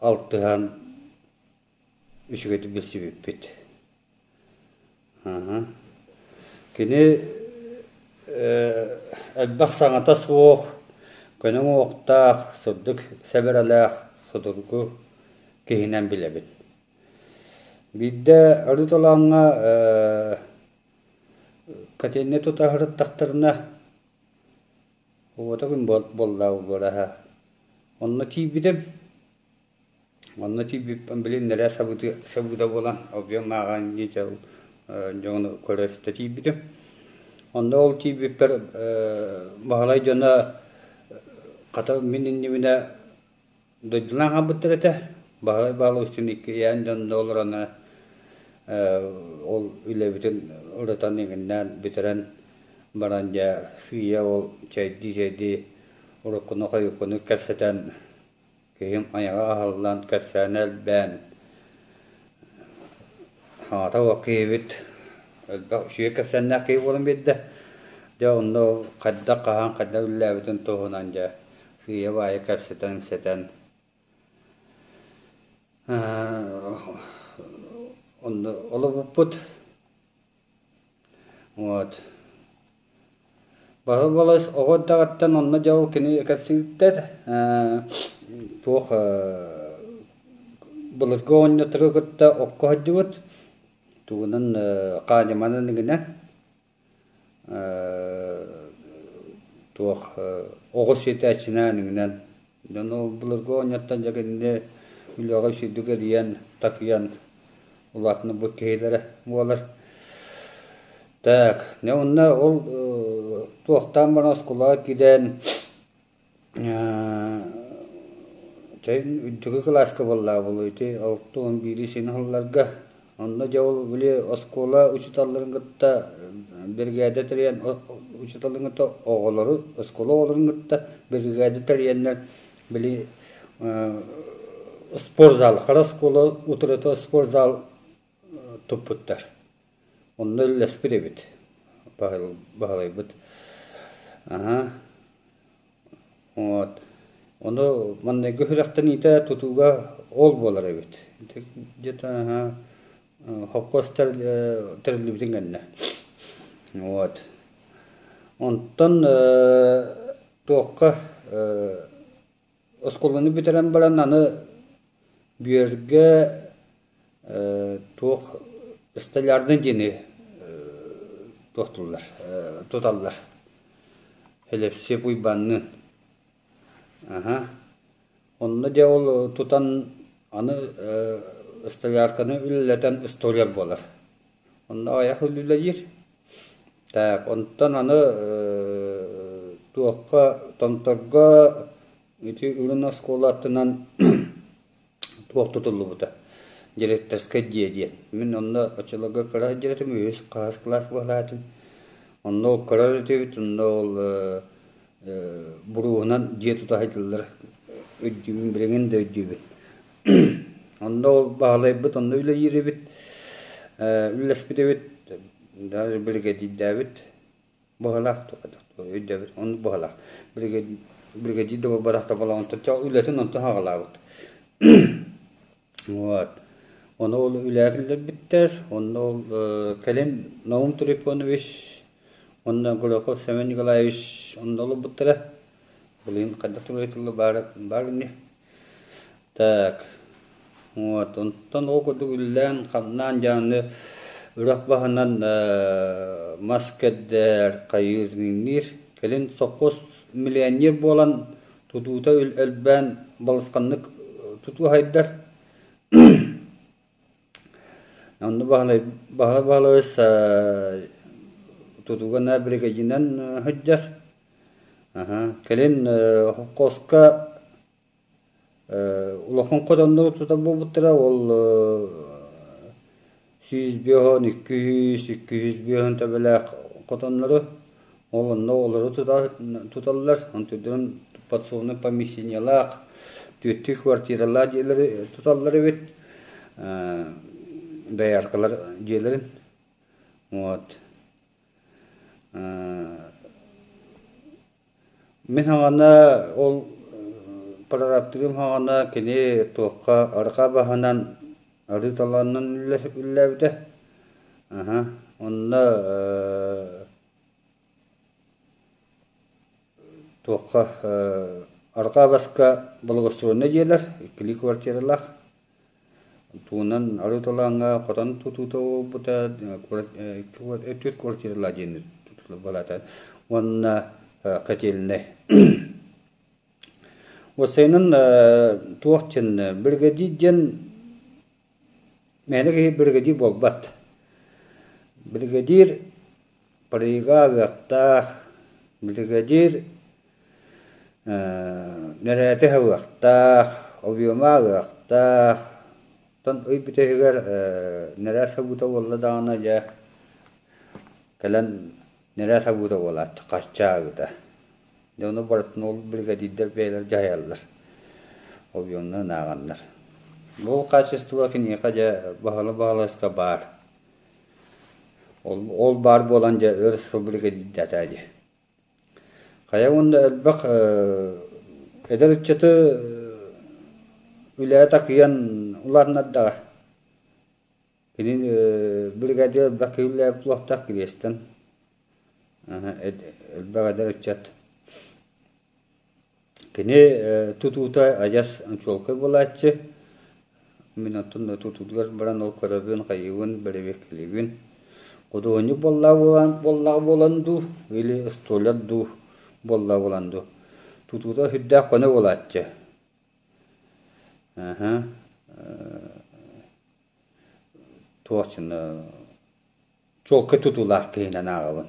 алтыһан үчүгэйдик билсибиппит. Кини элбэх саҥата суох, көнө уҥуохтаах, сырдык сэбэрэлээх, судургу киһинэн билэбин. Биирдэ Арыы Толооҥҥо котельнай тута сырыттахтарына, уота күн буолла буолара. Онно тиийбитим. Онно тиийбиппин билин нэрээ сабыыта буолан объем ааҕан дьэ дьону көрө-истэ тиийбитим. Онно ол тиийбиппэр Баһылай дьоно хата мин иннибинэ дойдулаан хаалбыттар этэ. Баһылай Павловичтыын иккиэйээн дьонно олорон ол үлэбитин ырытан иҥиннээн бүтэрэн баран дьэ сыыйа ол чэйдии-чэйдии уруккуну-хойуккуну кэпсэтэн Киһим айаҕа аһыллан, кэпсээнэ элбээн, аҕата уох киһибит элбэх үчүгэй кэпсээннээх киһи буолан биэрдэ. Дьэ онно хайдах хаһан хайдах үлэлээбитин туһунан дьэ сыыйа-баайа кэпсэтэн-ипсэтэн онно олорбуппут. Вот. Баһыл балыс оҕо эрдэҕиттэн онно дьэ ол кини кэпсиирдэр туох былыргы оҕонньоттору кытта окко сылдьыбыт тугунан хаанньаманан игинэн туох оҕус сиэтээччинээн иҥинэн Дьон ол былыргы оҕонньоттон дьэ кинини үлэҕэ үчүгэйдик эрийэн, такыйан улаатыннарбыт киһилэрэ буолар. Так, дьэ онно ол туохтаан баран оскуолаҕа киирэн үрдүкү кылааска буоллаҕа буолуо ити 61 син сылларга Онно дьэ ол били оскуола учууталларын кытта биригээдэ тэрийэн учууталларын кытта оҕолору оскуола оҕолорун кытта биригээдэ тэрийэннэр били спортзал хара оскуола утарыта спортзал туппуттар. Онно үлэлэспит эбит Баһылайбыт. Аһа. Вот. Ону маҥнайгы сүрэхтэниитэ тутууга ол буолар эбит. Где-то холкуос тэриллибитин кэннэ. Вот. Онтон туохха оскуоланы бүтэрэн баран аны Бүөргэ туох столярный диэни туохтууллар туталлар. Өлөпсүөп Уйбанныын. Аһа. Онно дьэ ол тутан аны столярканы үлэлэтэн столяр буолар. Онно айах үлэлиир. Так, онтон аны туохха Томторго ити үрүн оскуола аттынан туох тутуллубута директорскай дьиэ диэн. Мин онно оччолорго кыра сылдьар этим, үһүс хаһыс кылаас быһалаатым. Онно ол көрөр этибит, онно ол буруоһунан дьиэ тута сылдьаллар өйдүүбүн, билигин да өйдүүбүн. Онно ол баһылайбыт онно үлэлиир эбит, үлэлэспит эбит, даже биригэдьиирдээбит быһалаах өйдөөбүт оннук быһалаах биригэдьиир да буолбатах да буолан үлэтин онтон саҕалаабыт. Вот. Ону ол үлэҕэ киллэрбиттэр. Онно ол кэлин Наум Трифонович уонна Гураков Семен Николаевич онно олорбуттара. Билигин хайдах туруйатылла баар баар ини. Так. Вот. Онтон ол курдук үлэлээн-хамнаан дьааны үрэх баһынан мас кэрдэр, хайыыр иҥниир. Кэлин сопхуос миллионер буолан тутуута элбээн балысханнык тутуу хайдар. Онно Баһылай Баһылай Баһылайабыс тутууга наар биригэдьиинэн сылдьар. Кэлин холкуоска улахан хотоннору тутар буолбуттара ол 105, 200, 205 төбөлөөх хотоннору ол онно олору туталлар. Онтуйдарын подсобное помещениелаах, түөртүү квартиралаах дьиэлэри туталлар эбит. Дояркалар дьиэлэрин. Вот. Мин хаҥана ол прорабтыгым хаҥана кини туохха арҕаа баһынан арыы талаанынан үлэлээбитэ. Аһа, онно туохха арҕаа баска благоустроеннай дьиэлэр, иккилии квартиралаах. Тугунан арыы талааҥҥа хотон тутуута буолбута, түөрт квартиралаах дьиэни тутуллубалаата уонна котельнай. Уопсайынан туох диэн бригадир диэн мээнэ киһи бригадир буолбат. Бригадир парыйга аҕыахтаах, бригадир нэрээти аһылыахтаах, объема аҕыахтаах. Оттон ый бүтэһигэр нэрээ сабыыта буолла даҕаны дьэ кэлэн нэрээ сабыыта буолааччы хачча аагыта. Дьэ ону барытын ол бригадирдэр бэйэлэр дьаһайаллар, объемнарын ааҕаннар. Бу качество киниэхэ дьэ баһыла-баһыласка баар. Ол, ол баар буолан дьэ өр сыл бригадирдээтэ дии. Хайа уонна элбэх эдэр ыччаты үлэҕэ такыйан улаатыннардаҕа. Кини бригадир элбэх киһи үлэлээбит буолуохтаах Кириэстэн. Элбэх эдэр ыччат. Кини тутуута адьас чуолкай буолааччы. Мин оттон тутуутугар баран ол көрөбүн, хайыыбын, бэрэбиэркэлиибин. Худуоһунньук буоллаҕа буолан, буоллаҕа буолан дуу, или столяр дуу буоллаҕа буолан дуу. Тутуута сүрдээх көнө буолааччы. Аһа. Туох чуолкай тутуулаах киһинэн ааҕабын.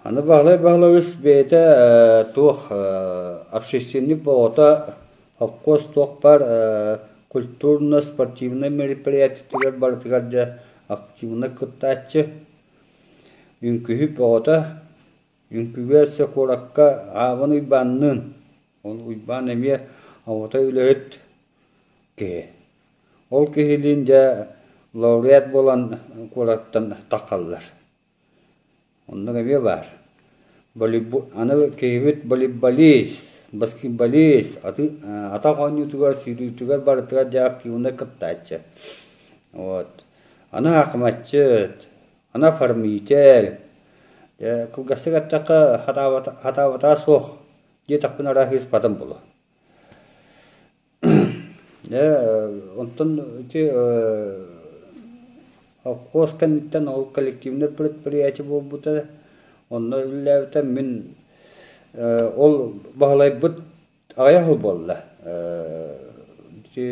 Аны Баһылай Баһылайабыс бэйэтэ туох общественник бөҕөтө, холкуос туох баар культурно-спортивнай мероприятиетыгар барытыгар дьэ активнай кыттааччы, үҥкүүһүт бөҕөтө, үҥкүүгэ өссө куоракка Аабын Уйбаанныын, ол Уйбаан эмиэ оҕото үлэһит киһи. Ол киһилиин дьэ лауреат буолан куораттан таххаллар. Оннук эмиэ баар. Аны киһибит волейболист, баскетболист, атах оонньуутугар, сүүрүүтүгэр барытыгар дьэ активнай кыттааччы. Вот. Аны хакыматчыт, аны оформитель. Дьэ кылгастык эттэххэ хатаабатаҕа суох диэтэхпинэ арааһы ыыспатым буолуо. Дьэ, онтон ити холкуос кэнниттэн ол коллективнай предприятие буолбута, онно үлэлээбитэ. Мин ол Баһылайбыт Аҕыйах сыл буолла. Ити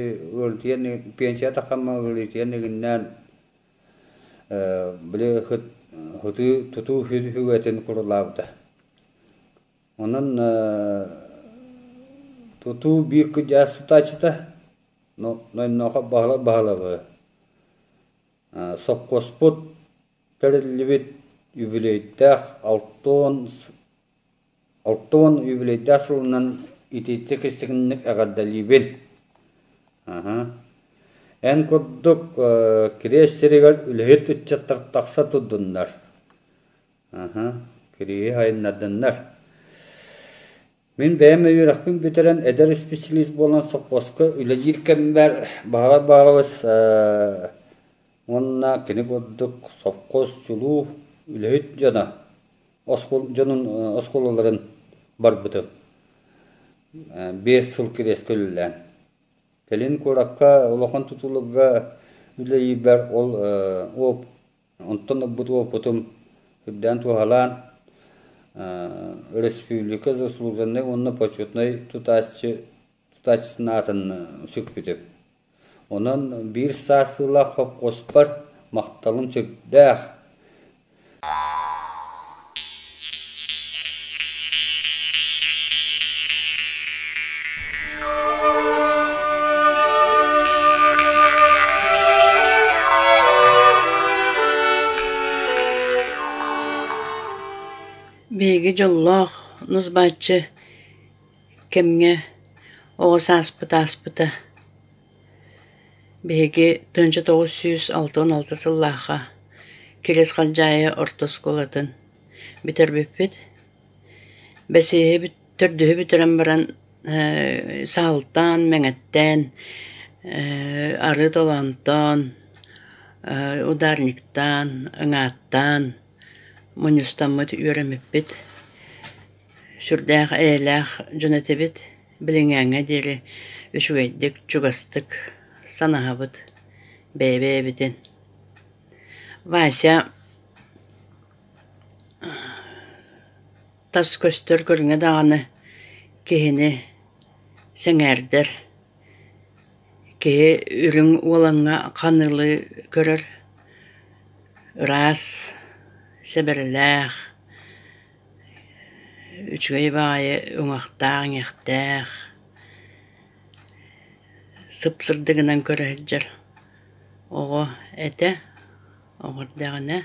пенсия таххамма ыалдьытыйан игиннээн били хытыы тутуу үгэтин курулаабыта. Онон тутуу биир кырдьаҕас тутааччыта Нойноохоп Баһылай Баһылабы сопхуоспут тэриллибит үбүлүөйдээх 60 үбүлүөйдээх сылынан итиитик истиҥник эҕэрдэлиибин. Эн курдук Кириэс сиригэр үлэһит ыччаттар тахса турдуннар. Кириэһи айаннардыннар. Мин бэйэм үөрэхпин бүтэрэн эдэр исписэлиис буолан сопхуоска үлэлиир кэммэр Баһылай Баһылабыс уонна кини курдук сопхуос чулуу үлэһит дьоно дьонун оскуолаларын барбытым. 5 сыл кириэскэ үлэлээн. Кэлин куоракка улахан тутулуга үлэлиирбэр ол Онтон ылбыт уопутум үрдээн туһалаан, өрөспүүбүлүкэ заслуженнай уонна почетнай тутааччы тутааччытын аатын сүкпүтүм. Онон биир сааскылаах хопхуоспар махталым сүрдээх. Биһиги дьоллоох нус-бааччы кэмҥэ оҕо сааспыт ааспыта. Биһиги 1966 сыллаахха Кириэс Халдьаайы орто оскуолатын бүтэрбиппит. Бэсиэһи төрдүһү бүтэрэн баран саһылтаан, мэҥэттээн, арыы толоонтоон, ударниктаан, ыҥааттаан мунньустаммыт үөрэммиппит. Сүрдээх эйэлээх дьон этибит. Билиҥҥээҥҥэ диэри үчүгэйдик, чугастык санаһабыт бэйэ-бэйэбитин. Вася тас көстөр көрүҥэ даҕаны киһини сэҥээрдэр, киһи үрүҥ уолаҥҥа ханыылыы көрөр, ыраас, сэбэрэлээх, үчүгэй баҕайы уҥуохтаах-иҥиэхтээх, сып-сырдыгынан көрө сылдьар оҕо этэ, оҕо эрдэҕинэ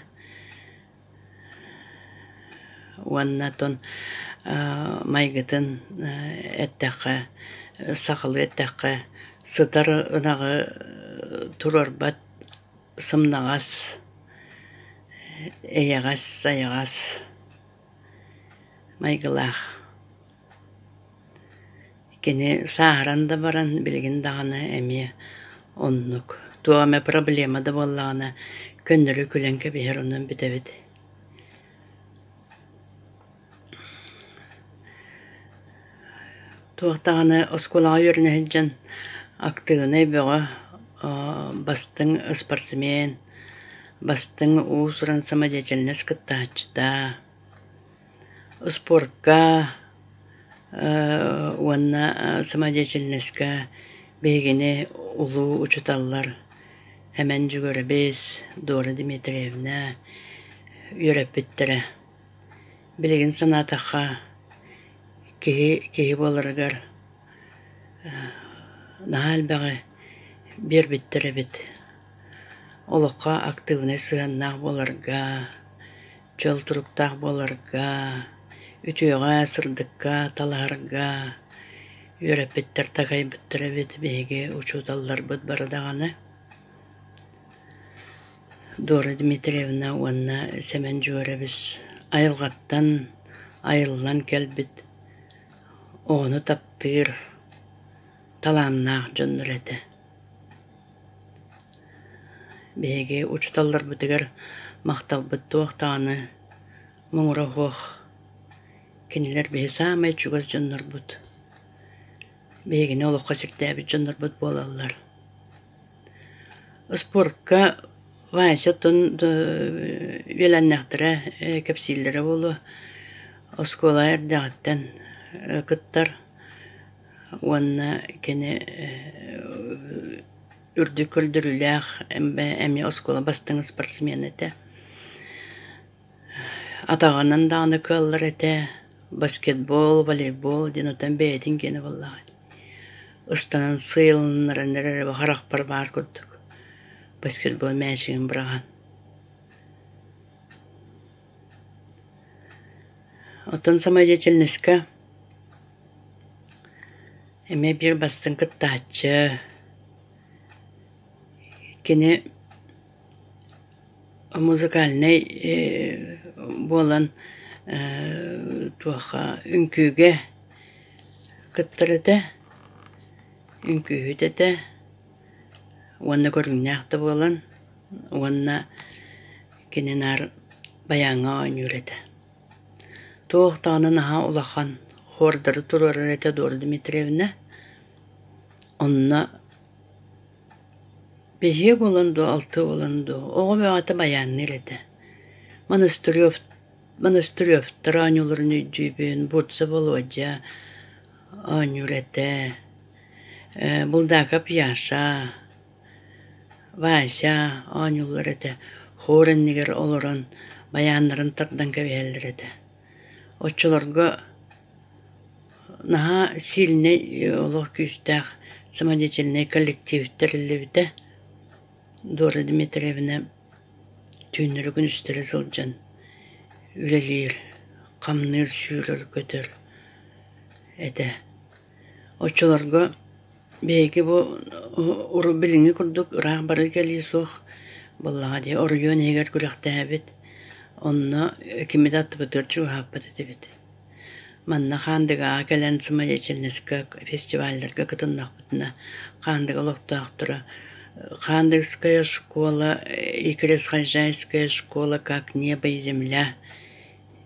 Уонна оттон майгытын эттэххэ, сахалыы эттэххэ, сытар ынаҕы туруорбат сымнаҕас, эйэҕэс-сайаҕас майгылаах. Кини сааһыран да баран билигин даҕаны эмиэ оннук. Туох эмэ проблема да буоллаҕына көннөрү күлэн кэбиһэр онон бүтэбит. Туох даҕаны оскуолаҕа үөрэнэ сылдьан актыыбынай бөҕө, бастыҥ спортсмен, бастыҥ уус-уран самодеятельность кыттааччыта, Спортка уонна самодеятельноска биһигини улуу учууталлар Эмэн Дьүгүрэбис, Дора Дмитриевна үөрэппиттэрэ. Билигин санаатахха, киһи киһи буоларыгар наһаа элбэҕи биэрбиттэр эбит. Олоххо актыыбынай сыһыаннаах буоларга, чөл туруктаах буоларга, үтүөҕэ, сырдыкка талаһарга үөрэппиттэр, такайбыттар эбит биһиги учууталларбыт бары даҕаны. Дора Дмитриевна уонна Сэмэн Дьүөрэбис айылҕаттан айыллан кэлбит оҕону таптыыр талааннаах дьоннор этэ. Биһиги учууталларбытыгар махталбыт туох даҕаны муҥура суох. Кинилэр биһи саамай чугас дьоннорбут, биһигини олоххо сирдээбит дьоннорбут буолаллар. Спортка Вася оттон үөлэннэхтэрэ кэпсииллэрэ буолуо. Оскуола эрдэҕиттэн кыттар. Уонна кини үрдүк көрдөрүүлээх эмиэ оскуола бастыҥ спортсмена этэ. Атаҕынан даҕаны кыаллар этэ, баскетбол, волейбол диэн оттон бэйэтин киэнэ буоллаҕа. Ыстанан сыыйылыннаран эрэр харахпар баар курдук баскетбол мээчигин быраҕан. Оттон самодеятельноска эмиэ биир бастыҥ кыттааччы. Кини музыкальнай буолан туохха үҥкүүгэ кыттар этэ, үҥкүүһүт этэ уонна көрүҥнээх да буолан уонна кини наар байааҥҥа оонньуур этэ. Туох даҕаны наһаа улахан хуордары туруорар этэ Дора Дмитриевна. Онно Бэһиэ буолан дуо, алтыа буолан дуо, оҕо бөҕөтө байаанныыр этэ. Монастырев Монастыревтар оонньууларын өйдүүбүн, Бурцев Володя оонньуур этэ, Булдаков Яша, Вася оонньууллар этэ. Хор иннигэр олорон байааннарын тардан кэбиһэллэр этэ. Оччолорго Наһаа сильнэй олох күүстээх самодеятельнай коллектив тэриллибитэ. Дора Дмитриевна түүннэри-күнүстэри сылдьан үлэлиир, хамныыр, сүүрэр-көтөр этэ. Оччолорго биһиги бу билиҥҥи курдук ыраах барыы кэлии суох буоллаҕа дии, оройуон иһигэр күрэхтэһэбит, онно кими да аттыбытыгар чугаһааппат этибит. Манна Хаандыгаҕа кэлэн самодеятельноска фестивалларга кытыннахпытына Хаандыга олохтоохторо «Хаандыгская школа и Крестьхозяйская школа как небо и земля»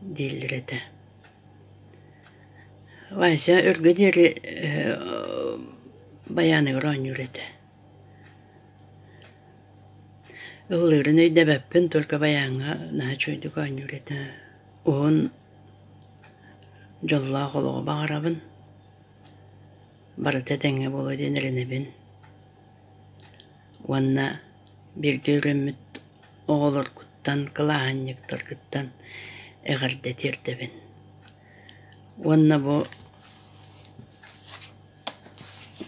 дииллэр этэ. Вася өргө диэри байааныгар оонньуур этэ. Ыллыырын өйдөөбөппүн, только байааҥҥа наһаа үчүгэйдик оонньуур этэ. Уһун дьоллоох олоҕу баҕарабын, барыта этэҥҥэ буолуо диэн эрэнэбин уонна бииргэ үөрэммит оҕолоргуттан, кылааһынньыктаргыттан эҕэрдэ тиэрдэбин. Уонна бу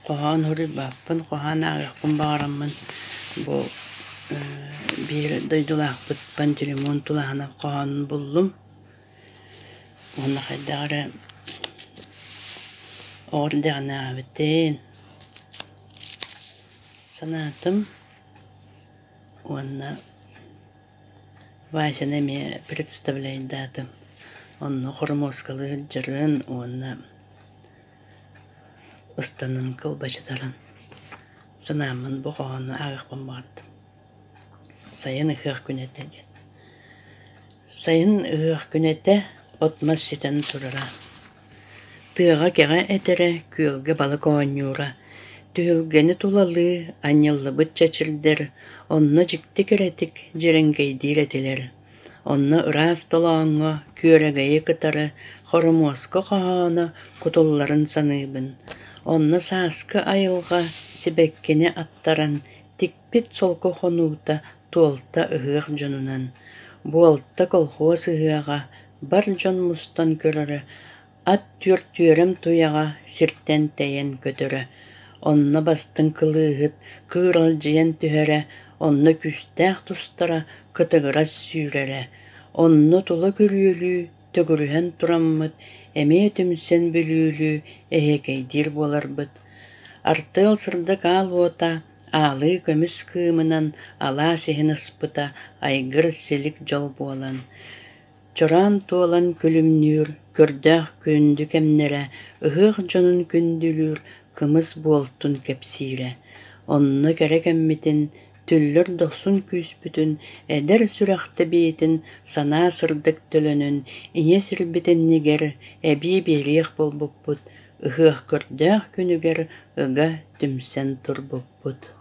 Хоһоон суруйбаппын, хоһоон ааҕыахпын баҕараммын бу биир дойдулаахпыт Пантелеймон Тулаһанов хоһоонун буллум уонна хайдах эрэ оҕо эрдэҕинээҕибитин санаатым уонна Васяны эмиэ представляйдаатым. Онно хормуоскалыы сылдьарын уонна ыстанан кылбачытарын санааммын бу хоһоону ааҕыахпын баҕардым. Сайын ыһыах күнэ этэ диэн. Сайын ыһыах күнэ этэ, от-мас ситэн турара. Тыаҕа кэҕэ этэрэ, күөлгэ балык оонньуура. Түһүлгэни тулалыы анньыллыбыт чэчирдэр онно дьикти кэрэтик дьирэҥкэйдиир этилэр. Онно ыраас толооҥҥо күөрэгэйи кытары хоромуоска хоһооно кутулларын саныыбын. Онно сааскы айылҕа сибэккини аттаран тикпит солко хонуута туолта ыһыах дьонунан, буолта колхуос ыһыаҕа бар дьон мустан көрөрө, Ат түөртүөрэм туйаҕа сиртэн тэйэн көтөрө, онно бастыҥ кылыыһыт кыыралдьыйан түһэрэ, онно күүстээх тустара кытыгырас сүүрэрэ, онно тула күрүөлүү төгүрүһэн тураммыт эмиэ түмсэн бүлүүлүү эһиэкэйдиир буоларбыт. Артыал сырдык аал уота аалыы көмүс кыымынан алаас иһин ыспыта айгыр-силик дьол буолан Чороон туолан күлүмнүүр, көрдөөх күндү кэмнэрэ, ыһыах дьонун күндүлүүр кымыс буолтун кэпсиирэ. Онно кэрэ кэммитин, түллэр дохсун күүспүтүн, эдэр сүрэх тэбиитин, санаа сырдык төлөнүн ийэ сирбит иннигэр эбии биэриэх буолбуппут, ыһыах көрдөөх күнүгэр ыга түмсэн турбуппут.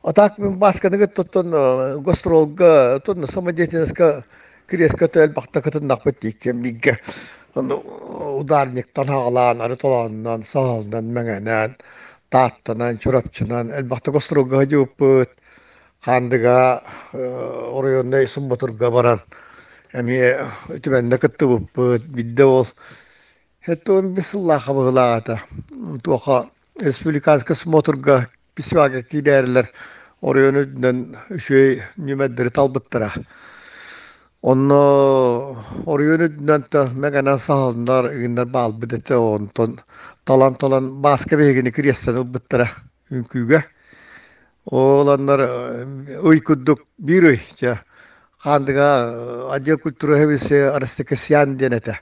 А так мин Баасканы кытта оттон гастролга, оттон самодеятельноска кириэскэ элбэхтэ кытыннахпыт дииккэ бииргэ ударниктан хаҕалаан, ары толоонунан, саһылынан, мэҥэнэн, Тааттанан, Чурапчынан элбэхтэ гастролга сылдьыбыппыт. Хаандыга оройуоннай Сумбатурга баран эмиэ үтүмэннэ кыттыбыппыт. Биирдэ ол Хэттон бис сыллаахха быһыылаах Туоха республиканскай смотрга фестивальга киирээрилэр оройуон үрдүнэн үчүгэй нүмердэри талбыттара. Онно оройуон үрдүнэн мэҥэнэн саһылыннар ыгыннар баалбыт этэ онтон талан-талан Бааска биһигини кириэстэн ылбыттара үҥкүүгэ. Ол аннар ый курдук биир ый дьэ Хаандыга отдел культуры Арастыкасьян диэн этэ.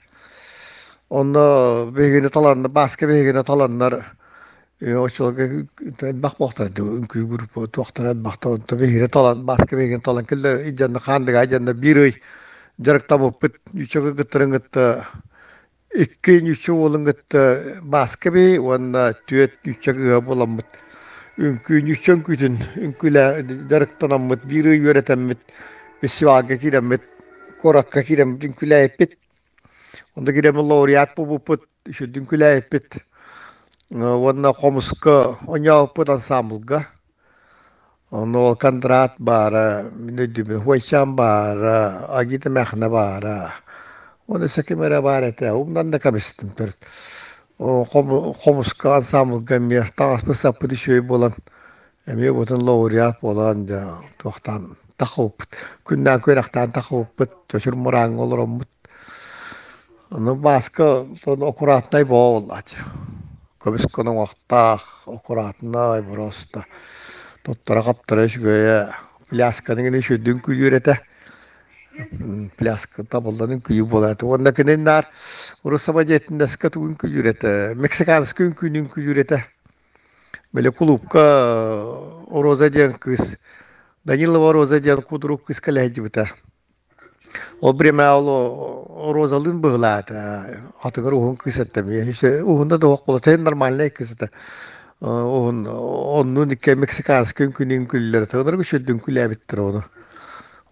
Онно биһигини таланнар, Бааска биһигини таланнар оччолорго элбэх буолтар үҥкүү группа туохтара элбэхтэ онто биһигини талан Бааска биһигини талан кэллэ дьонно Хаандыга дьонно биир ый дьарыктаммыппыт үчүгэй кыргыттарын кытта икки ньүччэ уолун кытта Бааска бий уонна түөрт ньүччэ кыыһа буоламмыт үҥкүү ньүччэ үҥкүүтүн үҥкүүлээ дьарыктанаммыт биир ый үөрэтэммит фестивальга киирэммит куоракка киирэммит үҥкүүлээбиппит онно киирэммит лауреат буолбуппут үчүгэй үҥкүүлээбиппит уонна хомуска оонньообуппут ансамблга Онно ол Кондрат баара, мин өйдүүбүн, Хуайчан баара, Агита Мэхнэ баара. Уонна өссө ким эрэ баар этэ, умнан да кэбистим төрүт. Хомуска ансамблга эмиэ таҥаспыт-саппыт үчүгэй буолан, эмиэ бутун лауреат буолан дьэ туохтаан тахыбыппыт. Күннээн күрэхтээн тахыбыппыт, чочур мырааҥҥа олороммут. Ону Бааска аккуратнай буоллааччы. Көмүс гына уҥуохтаах, аккуратнай просто. Туттара-хаптара үчүгэйэ. Плясканы гына үчүгэйдик үҥкүүлүүр этэ. Пляска табыллан үҥкүү буолар этэ. Уонна кини наар урут самодеятельноска тугу үҥкүүлүүр этэ? Мексиканскай үҥкүүнү үҥкүүлүүр этэ. Били кулуупка Роза диэн кыыс, Данилова Роза диэн кудрук кыыс кэлэ сылдьыбыта. Ол бириэмэ ол Розалыын быһылаата, атыгар уһун кыыс этэ эмиэ уһун да суох буолла, син нормальнай кыыс этэ. Уһун оннун икки мексиканскай үҥкүүнү үҥкүүллэр этэ, ынырык үчүгэйдик үҥкүүлээбиттэр ону.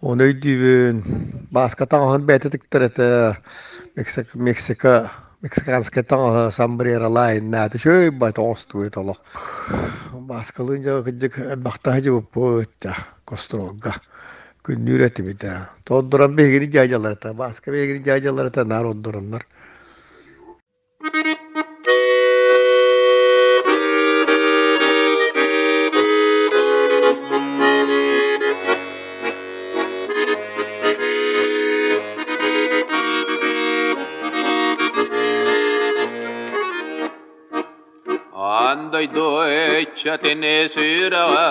Ону өйдүүбүн, Бааска таҥаһын бэйэтэ тиктэр этэ, Мексика, мексиканскай таҥаһы сомбреролаайыннаата, үчүгэй баҕайы оҥостубут олох. Бааскалыын дьэ кырдьык элбэхтэ сылдьыбыппыт да, гастролга. Күннүүр этибит ээ. Тоҕо биһигини дьаадьалар этэ, Бааска биһигини дьаадьалар этэ, наар ордороннор. Аан дойду ыччатын сүрэҕэ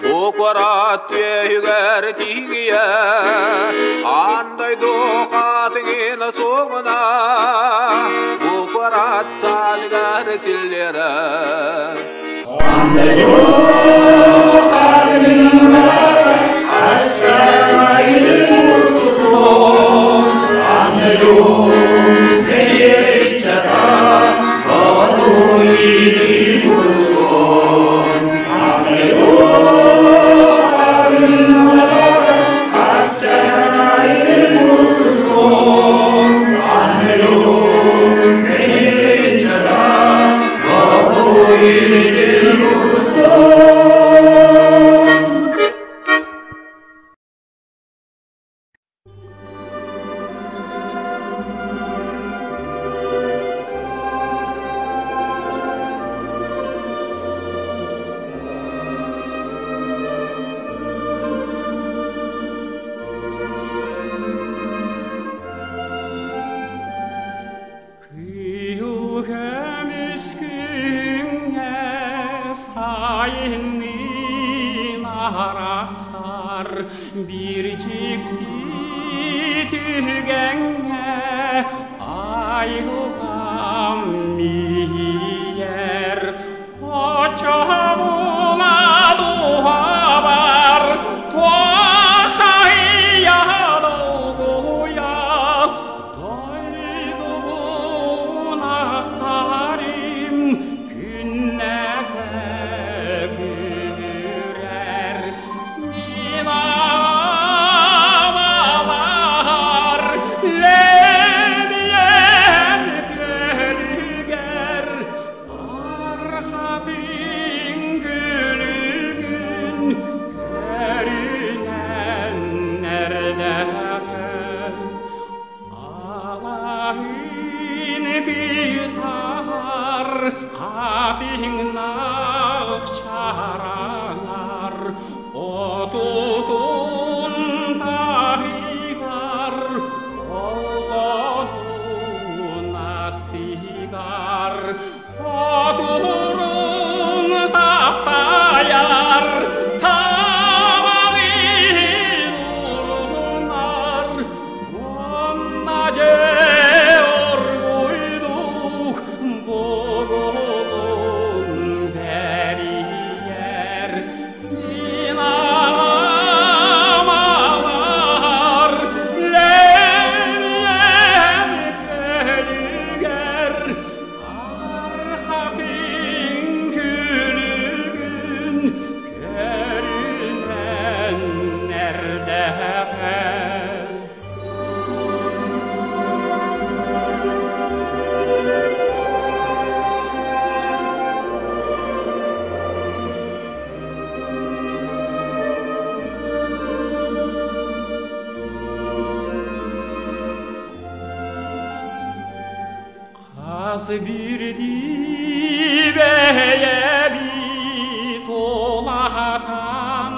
бу куорат түөһүгэр тиийэ аан дойду хатыҥын суоҕуна бу куорат саалыгар силлиэрэ Аан дойду Кыыл көмүс күҥҥэ сайынныын арахсар биир дьикти түгэҥҥэ айылҕам иһийэр оччоҕуна дууһабар туохайа долгуйа Дойдубун ахтарым күннэтэ күүрэр мин аҕалар Лэбийэм күөлүгэр арҕатыҥ күлүгүн көрүнэн эрдэҕим Алаһын кытар хатыҥнаах чараҥар отутун таһыгар оллонун аттыгар хотурун таптайар табаҕын урунар уонна дьэ оргуйдук бугулун бэрийэр мин аҕам Лэниэм көлүгэр Архатын күлүгүн көрүнэн эрдэҕэ. Хас биирдии бэйэбит улаатан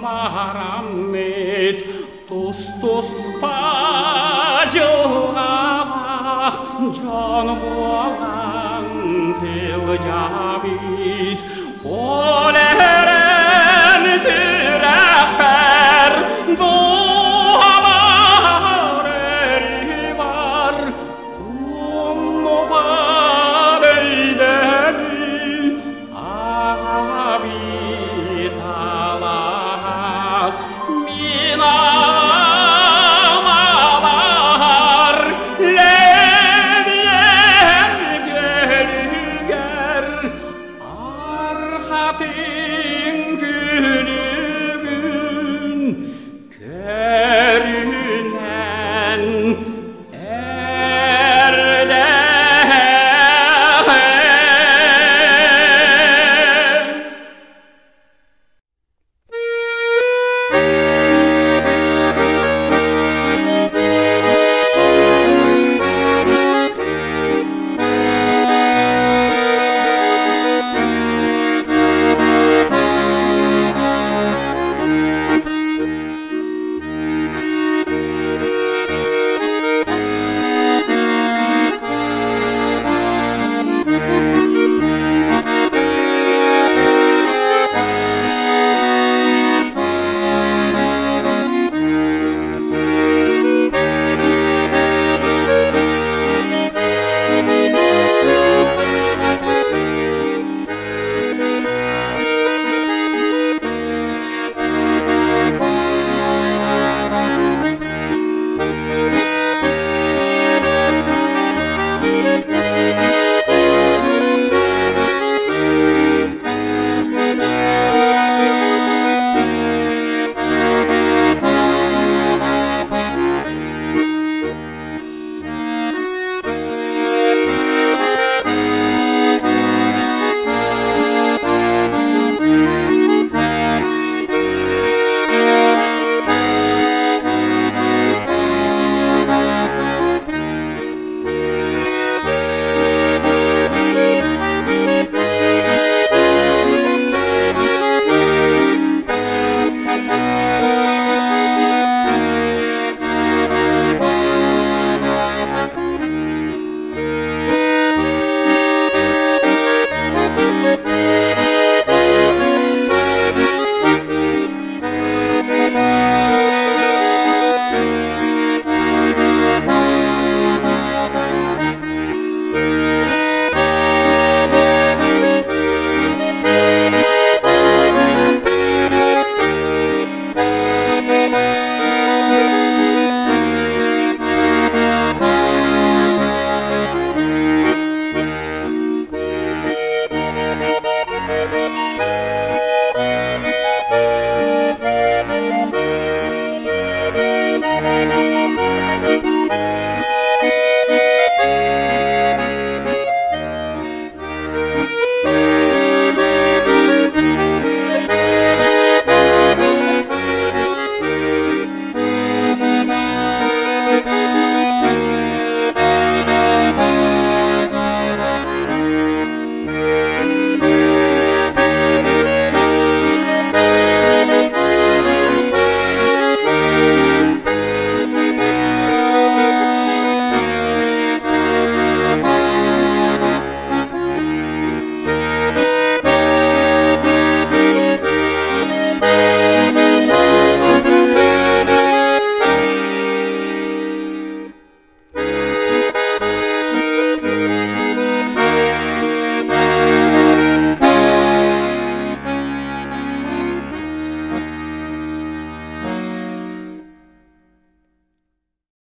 бараммыт тус-туспа дьылҕалаах дьон буолан сылдьабыт.